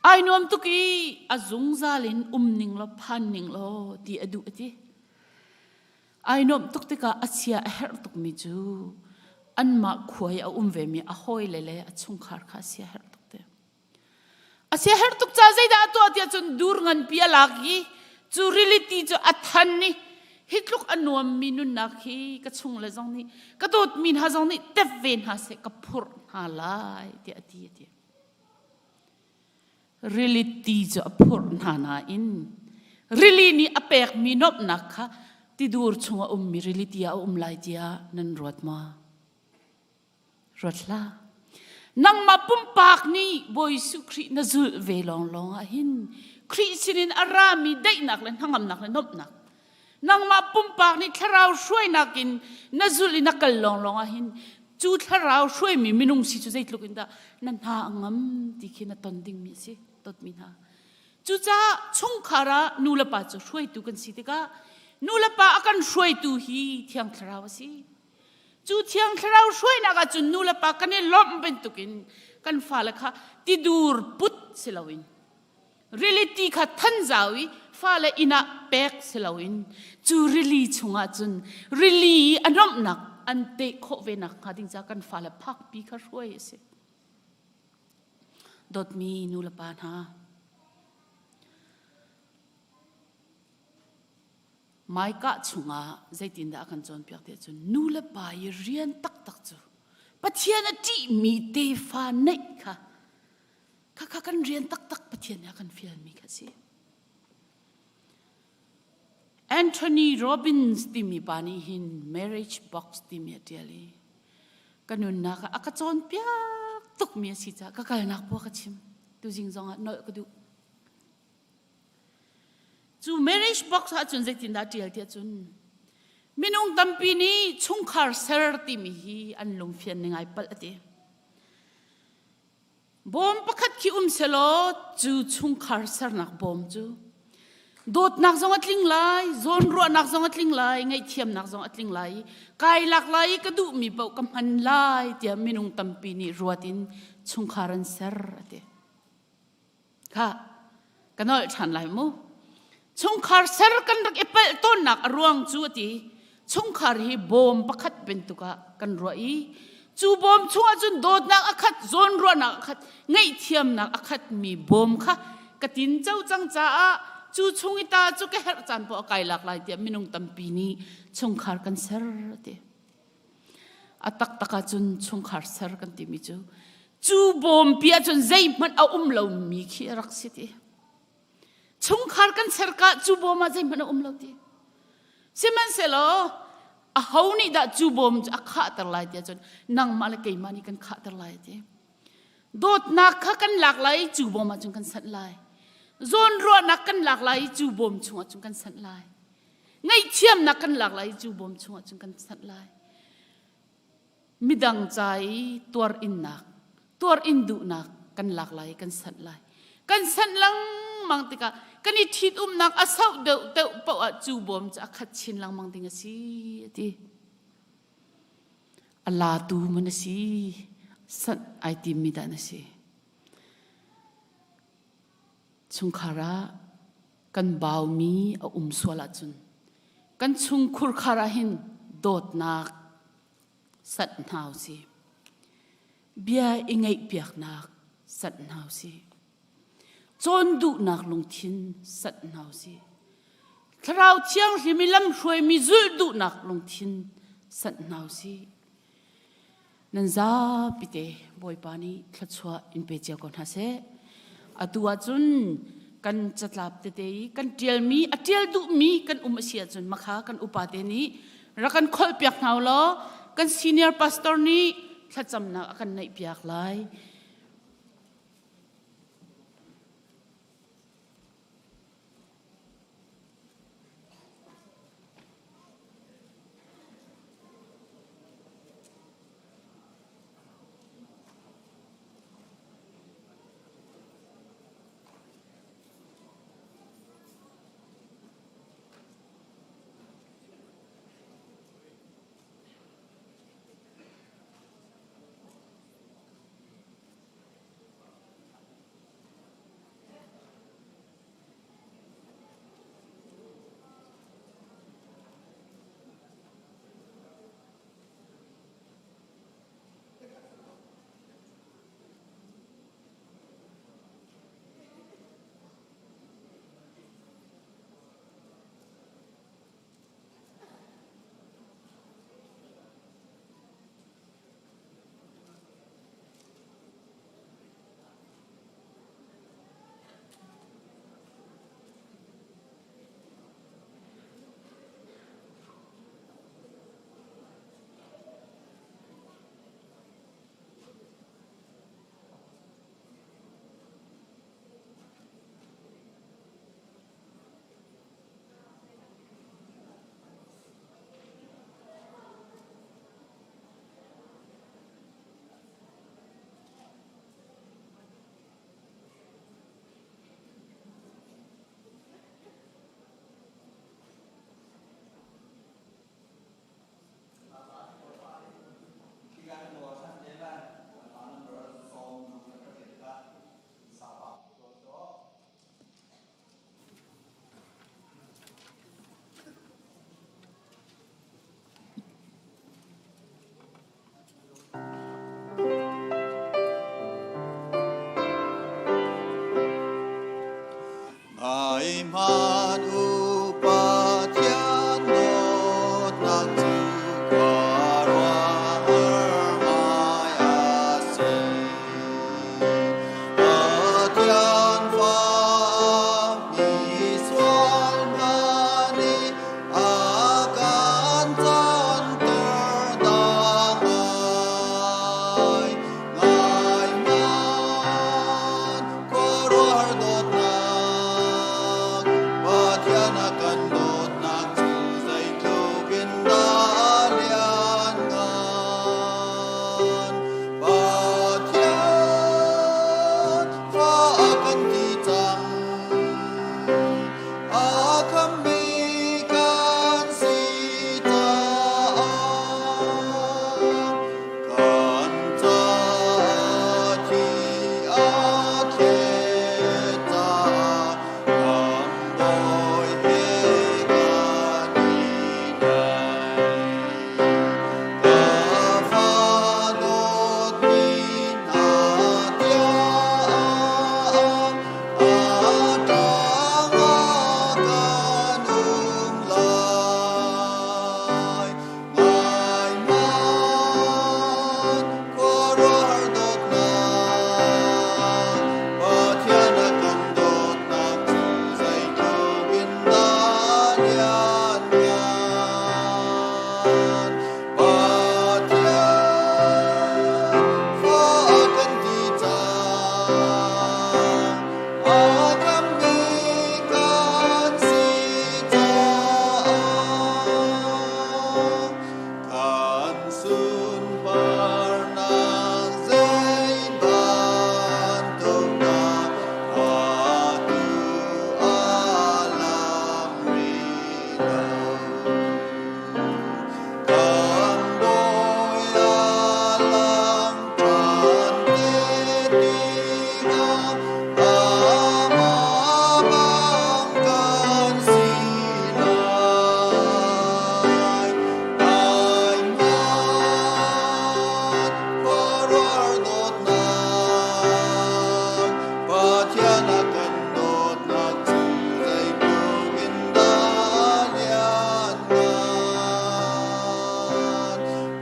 Ai nuam tuk i a zungzal in um ning law phan ning law ti a duh a ti. Ai nuamh tuk tikah a chia a herh tukmi cu anmah khua i a um vemi a hawile le a chungkhar kha a sia herh tuk te. A sia herh tuk caah zeidah a tuah tiah cun dur nganpi a lak i cu riliti cu a than i hi tluk a nuammi nunnak hi ka chung le zong nih ka dawtmi hna zong nih tep ve hna seh ka phurh hna lai tiah a ti a ti. Rili ti cu a phurh hna nain rili nih a pekmi nuamhnak kha tidur chung a ummi rili ti ah a um lai tiah nan ruat maw? Ruat hlah. Nangmah pumpak nih Bawi Jesuh Khrih na zulh ve lawnglawng ah hin Khrih sinin a rami daihnak le hnangamnak le nuamhnak nangmah pumpak nih thlarau hruainak in na zulh i na kal lawnglawng ah hin cu thlarau hruaimi minung si cu zeitluk in dah na hna a ngam ti khi na ton dingmi a si dawtmi hna cucaah chungkhar ah nu le pa cu hruaitu kan si tikah nu le pa a kan hruaitu hi thiang thlarau a si cu thiang thlarau hruainak ah cun nu le pa kan i lawmh bantukin kan fale kha tidur put si loin Rili ti kha thanzau i fale inn ah pek si loin cu rili chungah cun rili i a nuamhnak an teh khawh ve nak hnga ding caah kan fale phakpi kha hruai a si. Dawtmi nu le pa hna, Maikah chungah zeitindah a kan cawnpiak ti ahcun nu le pa i rian taktak cu Pathian a ṭihmi tefa neih kha Khakha kan rian taktak Pathian nih a kan fialmi kha si. Anthony Robbins timi pa nih hin marriage box timi a ṭial i ka nunnak ah a ka cawnpiak tukmi a si caah ka kalnak pua ka chim tuzing zongah nolh ka duh. Cu marriage box ah cun zeitindah ṭial tiah cun minung tampi nih chungkhar ser timi hi an lungfian ning ai palh a ti. Bawm pakhat khi um selaw cu chungkhar sernak bawm cu dawtnak zong a tling lai, zawnruahnak zong a tling lai, ngaihthiamnak zong a tling lai i kai lak lai i ka duhmi paoh ka hman lai tiah minung tampi nih ruat in chungkhar an ser a ti. Kha ka nolh ṭhan lai mu. Chungkhar ser kan rak i palh tawnnak a ruang cu a ti. Chungkhar hi bawm pakhat bantuk ah kan ruah i cu bawm chungah cun dawtnak a khat, zawnruahnak a khat, ngaihthiamnak a khatmi bawm kha ka tin co cang caah cu chung i ta cu ka herh caan poah kai lak lai tiah minung tampi nih chungkhar kan ser a ti. A taktak ahcun chungkhar ser kan timi cu cu bawmpi ahcun zeihmanh a um lomi khi a rak si ti. Chungkhar kan ser ka cu bawm ah zeihmanh a um lo ti. Sihmanhsehlaw aho nih dah cu bawm cu a khahter lai ti ahcun nangmah le keimah nih kan khahter lai ti. Dawtnak kha kan lak lai i cu bawm ahcun kan sanh lai. Zawnruahnak kan lak lai i cu bawm chungah cun kan sanh lai. Ngaihthiamnak kan lak lai i cu bawm chungah cun kan sanh lai. Midang ca i tuar innak, tuar in duhnak kan lak lai i kan sanh lai. Kan sanh lengmang tikah kan i ṭhitumnak a sauh deuh deuh paoh ah cu bawm cu a khat chin lengmang ding a si a ti. A latu man a si, sanh ai timmi dah na si. Chungkhar ah kan baumi a um sual ahcun kan chungkhur khar ah hin dawtnak sanh hna usih. Bia i ngaihpiaknak sanh hna usih. Cawn duhnak lungthin sanh hna usih. Thlarau Thianghlim i lamhruaimi zulh duhnak lungthin sanh hna usih. Nan zapi te Bawipa nih thluachuah in pe cio ko hna seh. Atu ahcun kan catlap tete i kan ṭialmi a ṭial duhmi kan um a si ahcun makha kan upa te nih rak kan kholhpiak hna law kan senior pastor nih thlacamnak a kan neihpiak lai. hmanh u Pathian dawtnak cu khuaruahhar ngai a si. Pathian fa mi sual hna nih a kan canter dah ngai. Ngai hmanh khuaruahhar dawtnak, Pathian a kan dawtnak cu zeitluk in dah a lianngan. Pathian fa a kan ti cang, a khammi kan si caah. Kan caah thi a thlet caah khamhbawi he kan i daih. Ka fa dawtmi hna tiang a ṭang ah kan um lai. Ngai hmanh khuaruahhar dawtnak, Pathian a kan dawtnak cu zeitluk in dah a lianngan. Pathian fa a kan ti cang, a khammi kan si caah. Kan sunparnak zei bantuk dah atu a lang rih lo. Kan bawi a lang ṭhan te tikah amah bang kan si lai. Ngai hmanh khuaruahhar dawtnak, Pathian a kan dawtnak cu zeitluk in dah a lianngan.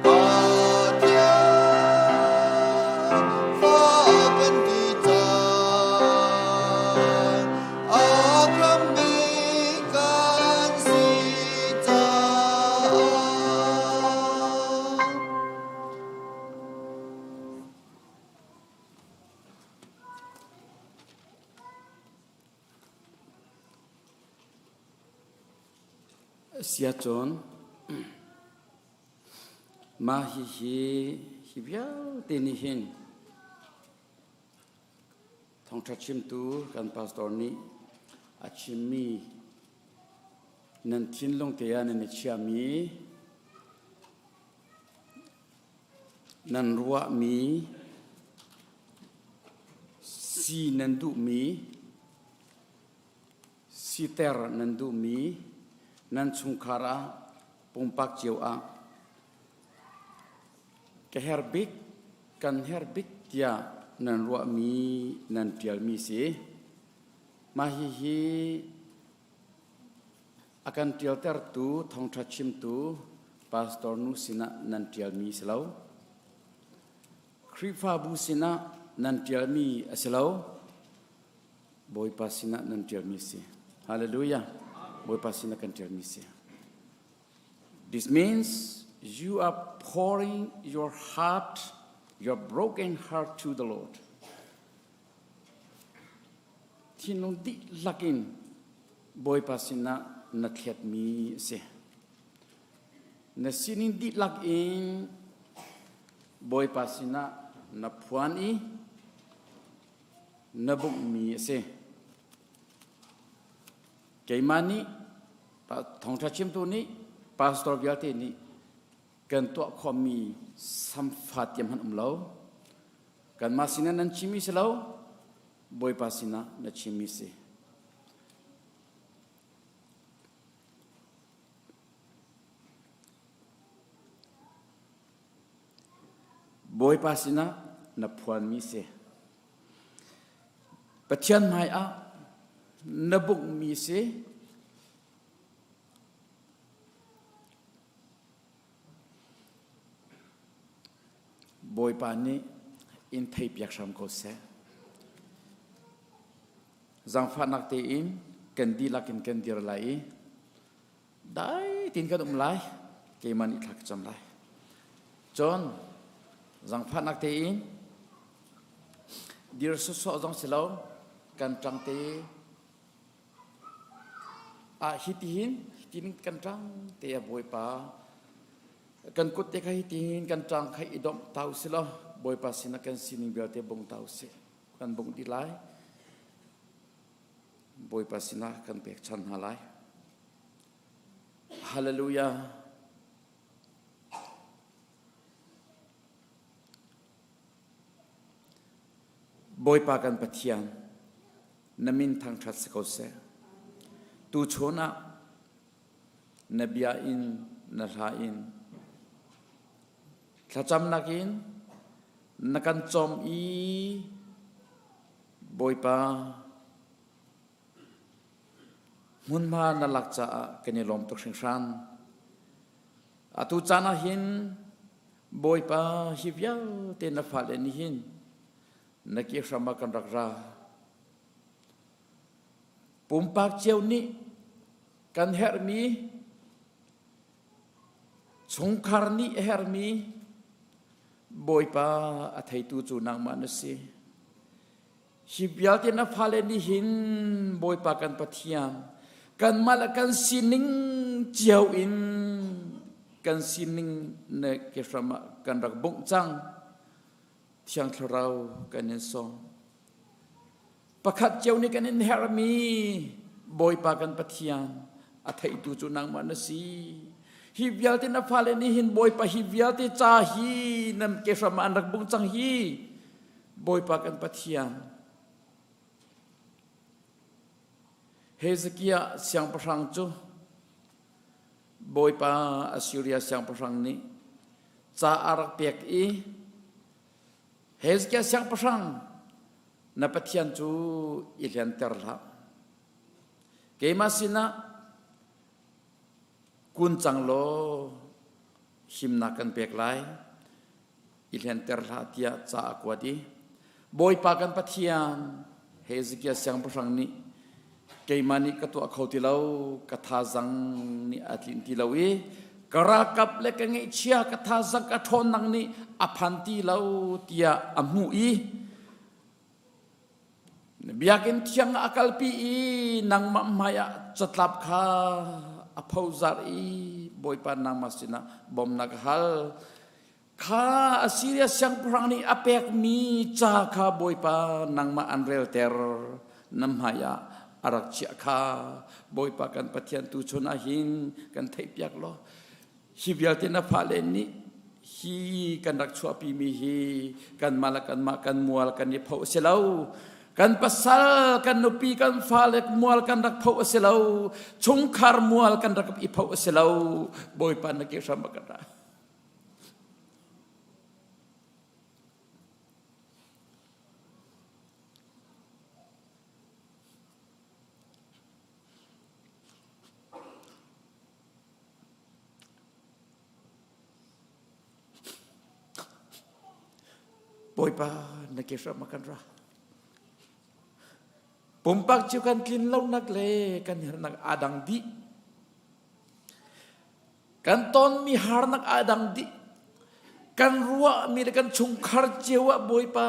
Pathian fa a kan ti cang, a khammi kan si caah. Siacun mah hihi hi vialte nih hin thawngṭha chimtu kan pastor nih a chimmi nan thinlung te ah nan i chiahmi nan ruahmi si nan duhmi siter nan duhmi nan chungkhar ah pumpak cio ah ka her bik kan her bik tiah nan ruahmi nan ṭialmi si. Mah hihi a kan ṭialtertu thawngṭha chimtu pastor nu sinah nan ṭialmi si lo. Khrihfabu sinah nan ṭialmi a si lo. Bawipa sinah nan ṭialmi si. Hallelujah. Bawipa sinah kan ṭialmi si. This means you are pouring your heart, your broken heart to the Lord. Thinlung dihlak in Bawipa sinah na thletmi a si. Na sining dihlak in Bawipa sinah na phuan i na bawmhmi a si. Keimah nih thawngṭha chimtu nih pastor vialte nih kan tuah khawhmi samfa tiam hmanh um lo. Kanmah sinah nan chimmi si lo, Bawipa sinah na chimmi si. Bawipa sinah na phuanmi si. Pathian hmaiah. na bunghmi si. Bawipa nih in theipiak hram ko seh. Zaangfahnak tein kan dihlak in kan dir lai i dai tein kan um lai. Keimah nih thla ka cam lai. Cun zaangfahnak tein dir sawsawh zong si lo kan ṭang te ah hitihin hitin kan ṭang te a Bawipa kan kut te kha hitin kan ṭang kha i domh ta usih law Bawipa sinah kan sining vialte bung ta usih kan bungh dih lai Bawipa sinah kan pekchan hna lai Hallelujah Bawipa kan Pathian, na min thangṭhat si ko seh. Tuchun ah na bia in na hla in thlacamnak in na kan cawm i Bawipa hmunhma na lak caah kan i lawm tuk hringhran. Atu caan ah hin Bawipa hi vialte na fale nih hin na ke hram ah kan rak ra. Pumpak cio nih kan herhmi, chungkhar nih a herhmi Bawipa a theitu cu nangmah na si. Hi vialte na fale nih hin Bawipa kan Pathian, kanmah le kan sining cio in kan sining na ke hram ah kan rak bungh cang. Thiang Thlarau kan in sawm. Pakhat cio nih kan in herhmi Bawipa kan Pathian a theitu cu nangmah na si. Hi vialte na fale nih hin Bawipa hi vialte ca hi nan ke hram ah an rak bungh cang hi. Bawipa kan Pathian Hezekiah siangpahrang cu Bawipa Assyria siangpahrang nih ca a rak pek i Hezekiah siangpahrang na Pathian cu i hlenter hlah. Keimah sinah kun cang law himnak kan pek lai. I hlenter hlah tiah ca a kuat i Bawipa kan Pathian Hezekiah siangpahrang nih keimah nih ka tuah kho ti lo ka thazang nih a tlinh ti lo i ka ralkap le ka ngeihchia ka thazang ka ṭhawnnak nih a phan ti lo tiah a hmuh i Biakinn thiang ah a kalpi i nangmah hmaiah catlap kha a phozar i Bawipa nangmah sinah bawmhnak a hal. Kha Assyria siangpahrang nih a pekmi ca kha Bawipa nangmah an relter na hmaiah a rak chiah kha Bawipa kan Pathian tuchun ah hin kan theihpiak law Hi vialte na fale nih hi kan rak chuahpimi hi kanmah le kanmah kan mual kan i phoh a si lo. Kan pasal, kan nupi, kan fale mual kan rak phoh a si lo. Chungkhar mual kan rak i phoh a si lo. Bawipa na ke hram a kan ra. Bawipa na ke hram a kan ra. Pumpak cu kan tlin lonak le kan hernak aa dang dih. Kan tonmi harnak aa dang dih. Kan ruahmi le kan chungkhar cio ah Bawipa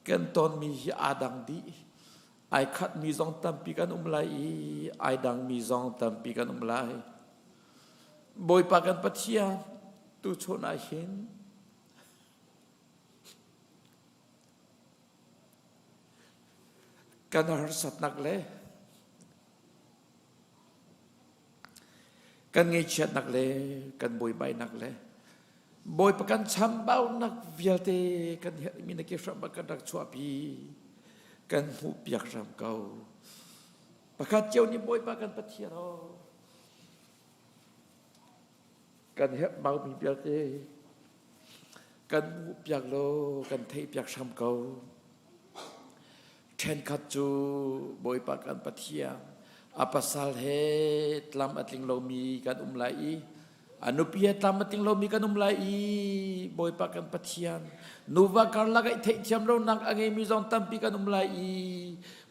kan tonmi hi aa dang dih. Ai khatmi zong tampi kan um lai i ai dangmi zong tampi kan um lai. Bawipa kan Pathian tuchun ah hin kan harsatnak le kan ngaihchiatnak le kan buaibainak le Bawipa kan chambaunak vialte kan herhmi na ke hram ah kan rak chuahpi kan hmuhpiak hram ko. Pakhat cio nih Bawipa kan Pathian aw kan herhbaumi vialte kan hmuhpiak law kan theihpiak hram ko. Ṭhenkhat cu Bawipa kan Pathian a pasal he tlam a tling lomi kan um lai i a nupi he tlam a tling lomi kan um lai i Bawipa kan Pathian nuva karlak ah i theihthiam lonak a ngeimi zong tampi kan um lai i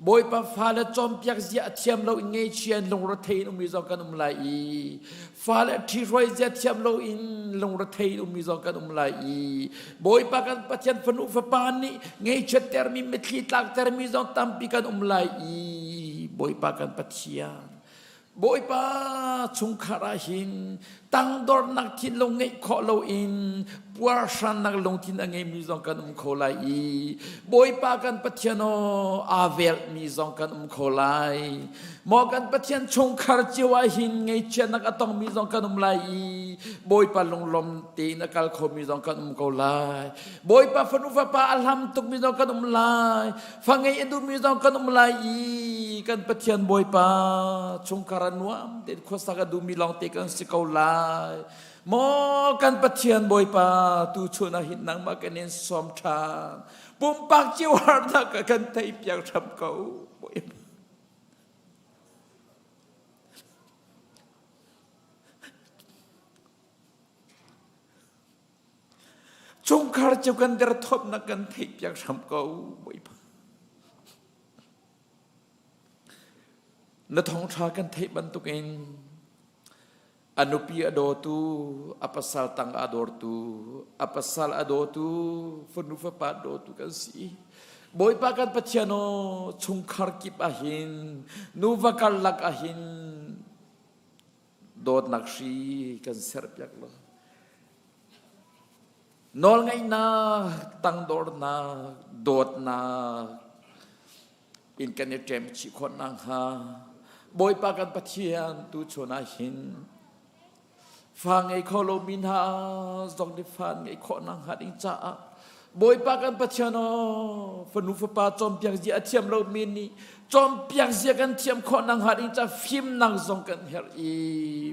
Bawipa fale cawnpiak zia a thiam lo in ngeichia in lungrethei in ummi zong kan um lai i fale ṭhihruai zia thiam lo in lungrethei in ummi zong kan um lai i Bawipa kan Pathian fanu fapa nih ngeichiat termi mitthli tlak termi zong tampi kan um lai i Bawipa kan Pathian Bawipa chungkhar ah hin tangdornak thinlung ngeih khawh loin puarhrannak lungthin a ngeimi zong kan um kho lai i Bawipa kan Pathian aw aa velhmi zong kan um kho lai. Maw kan Pathian chungkhar cio ah hin ngeichiatnak a tongmi zong kan um lai i Bawipa lunglawm tein a kal khomi zong kan um ko lai. Bawipa fanu fapa a hlam tukmi zong kan um lai. Fa ngei a duhmi zong kan um lai i kan Pathian Bawipa chungkhar a nuam tein khuasak a duhmi lawngte kan si ko lai. Maw kan Pathian Bawipa tu chun ah hin nangmah kan in sawm ṭhan. Pumpak cio harnak a kan theihpiak hram ko. Bawipa. Chungkhar cu kan derthawmnak kan theihpiak hram ko, Bawipa. Na thawngṭha kan theih bantukin a nupi a dawtu, a pasal tang a dawrtu, a pasal a dawtu, fanu fapa dawtu kan si. Bawipa kan Pathian aw, chungkhar kip ahhin, nuva karlak ahhin, dawtnak hri kan serpiak law nawlngaihnak tangdornak dawtnak in kan i ṭem chih khawh nakhnga Bawipa kan Pathian tu chun ah hin fa ngei kho lomi hna zong nih fa an ngeih khawh nakhnga ding caah Bawipa kan Pathian aw fanu fapa cawnpiak zia a thiam lomi nih cawnpiak zia kan thiam khawh nakhnga ding ca fimnak zong kan herh i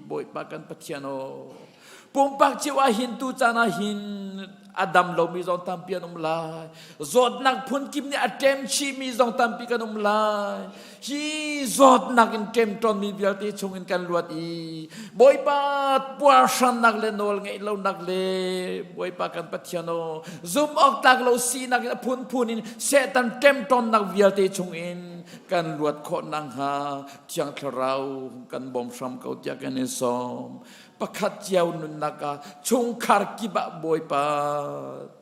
Bawipa kan Pathian aw pumpak cio ah hin tu caan ah hin a dam lomi zong tampi an um lai zawtnak phun kip nih a ṭem chihmi zong tampi kan um lai Hi zawtnak in ṭemṭawnmi vialte chungin kan luat i Bawipa puarhrannak le nawl ngeih lonak le Bawipa kan Pathian aw zumh awk tlak lo sinak in a phunphun in Satan ṭemṭawnnak vialte chungin kan luat khawh nakhnga Thiang Thlarau kan bawm hram ko tiah kan in sawm. Pakhat cio nunnak ah chungkhar kip ah Bawipa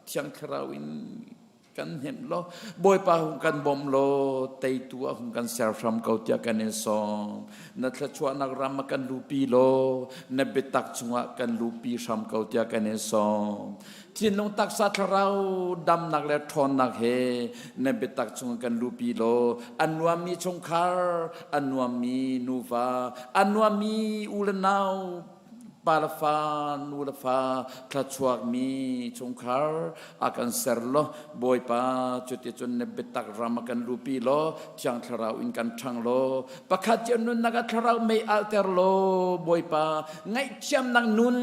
Thiang Thlarau in kan hnemh law Bawipa hung kan bawm law teitu ah hung kan ser hram ko tiah kan in sawm na thluachuahnak ram ah kan lupi law na biatak chungah kan lupi hram ko tiah kan in sawm thinlung taksa thlarau damnak le ṭhawnnak he na biatak chungah kan lupi law a nuammi chungkhar a nuammi nuva a nuammi u le nau pa le fa nu le fa thluachuakmi chungkhar a kan ser law Bawipa cuticun na biatak ram a kan lupi law Thiang Thlarau in kan ṭhang law pakhat cio nunnak ah Thlarau mei alter law Bawipa ngaihthiamnak nun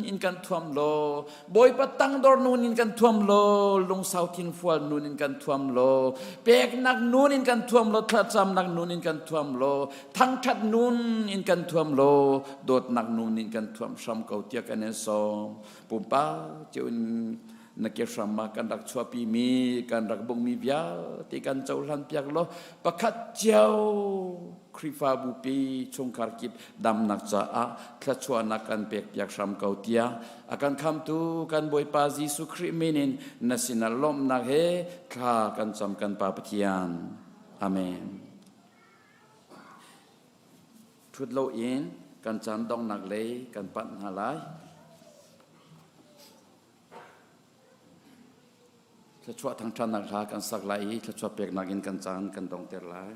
in kan thuam law Bawipa tangdor nun in kan thuam law lungsau thinfual nun in kan thuam law peknak nun in kan thuam law thlacamnak nun in kan thuam law thangṭhat nun in kan thuam law dawtnak nun in kan thuam hram ko tiah kan in sawm pumpak cio in na ke hram ah kan rak chuahpi mi kan rak bungmi vialte kan cohlan piak law pakhat cio Khrihfabu pi chungkhar kip damnak caah thluachuahnak kan pek piak hram ko tiah a kan khamtu kan Bawipa Jesuh Khrih min in na sinah lawmhnak he thla kan cam kan Pa Pathian. Amen. Ṭhut loin kan caan donghnak lei kan panh hna lai. Thluachuah thangṭhatnak hla kan sak lai i thluachuah peknak in kan caan kan donghter lai.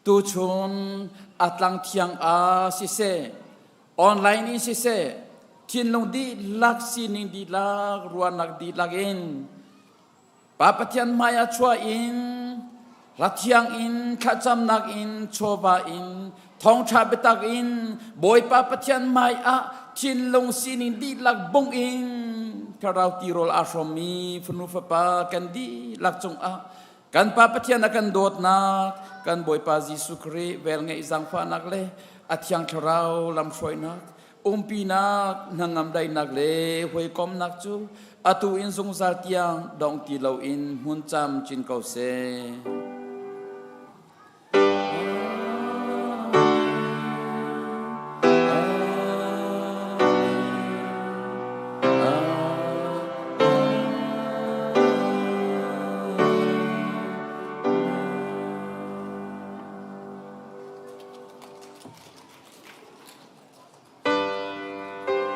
Tuchun a tlang thiang ah siseh, online in siseh, thinlung dihlak sining dihlak ruahnak dihlak in Pa Pathian hmai ah chuah in hla thiang in thlacamnak in chawva in thawngṭha biatak in Bawipa Pathian hmai ah thinlung sining dihlak bung in thlarau tirawl aa hrawmmi fanu fapa kan dihlak cungah kan Pa Pathian a kan dawtnak kan Bawipa Jesuh Khrih velngeih zaangfahnak le a Thiang Thlarau lamhruainak umpinak hnangam daihnak le hawikomnak cu atu in zungzal tiang dong ti loin hmun camcin ko seh.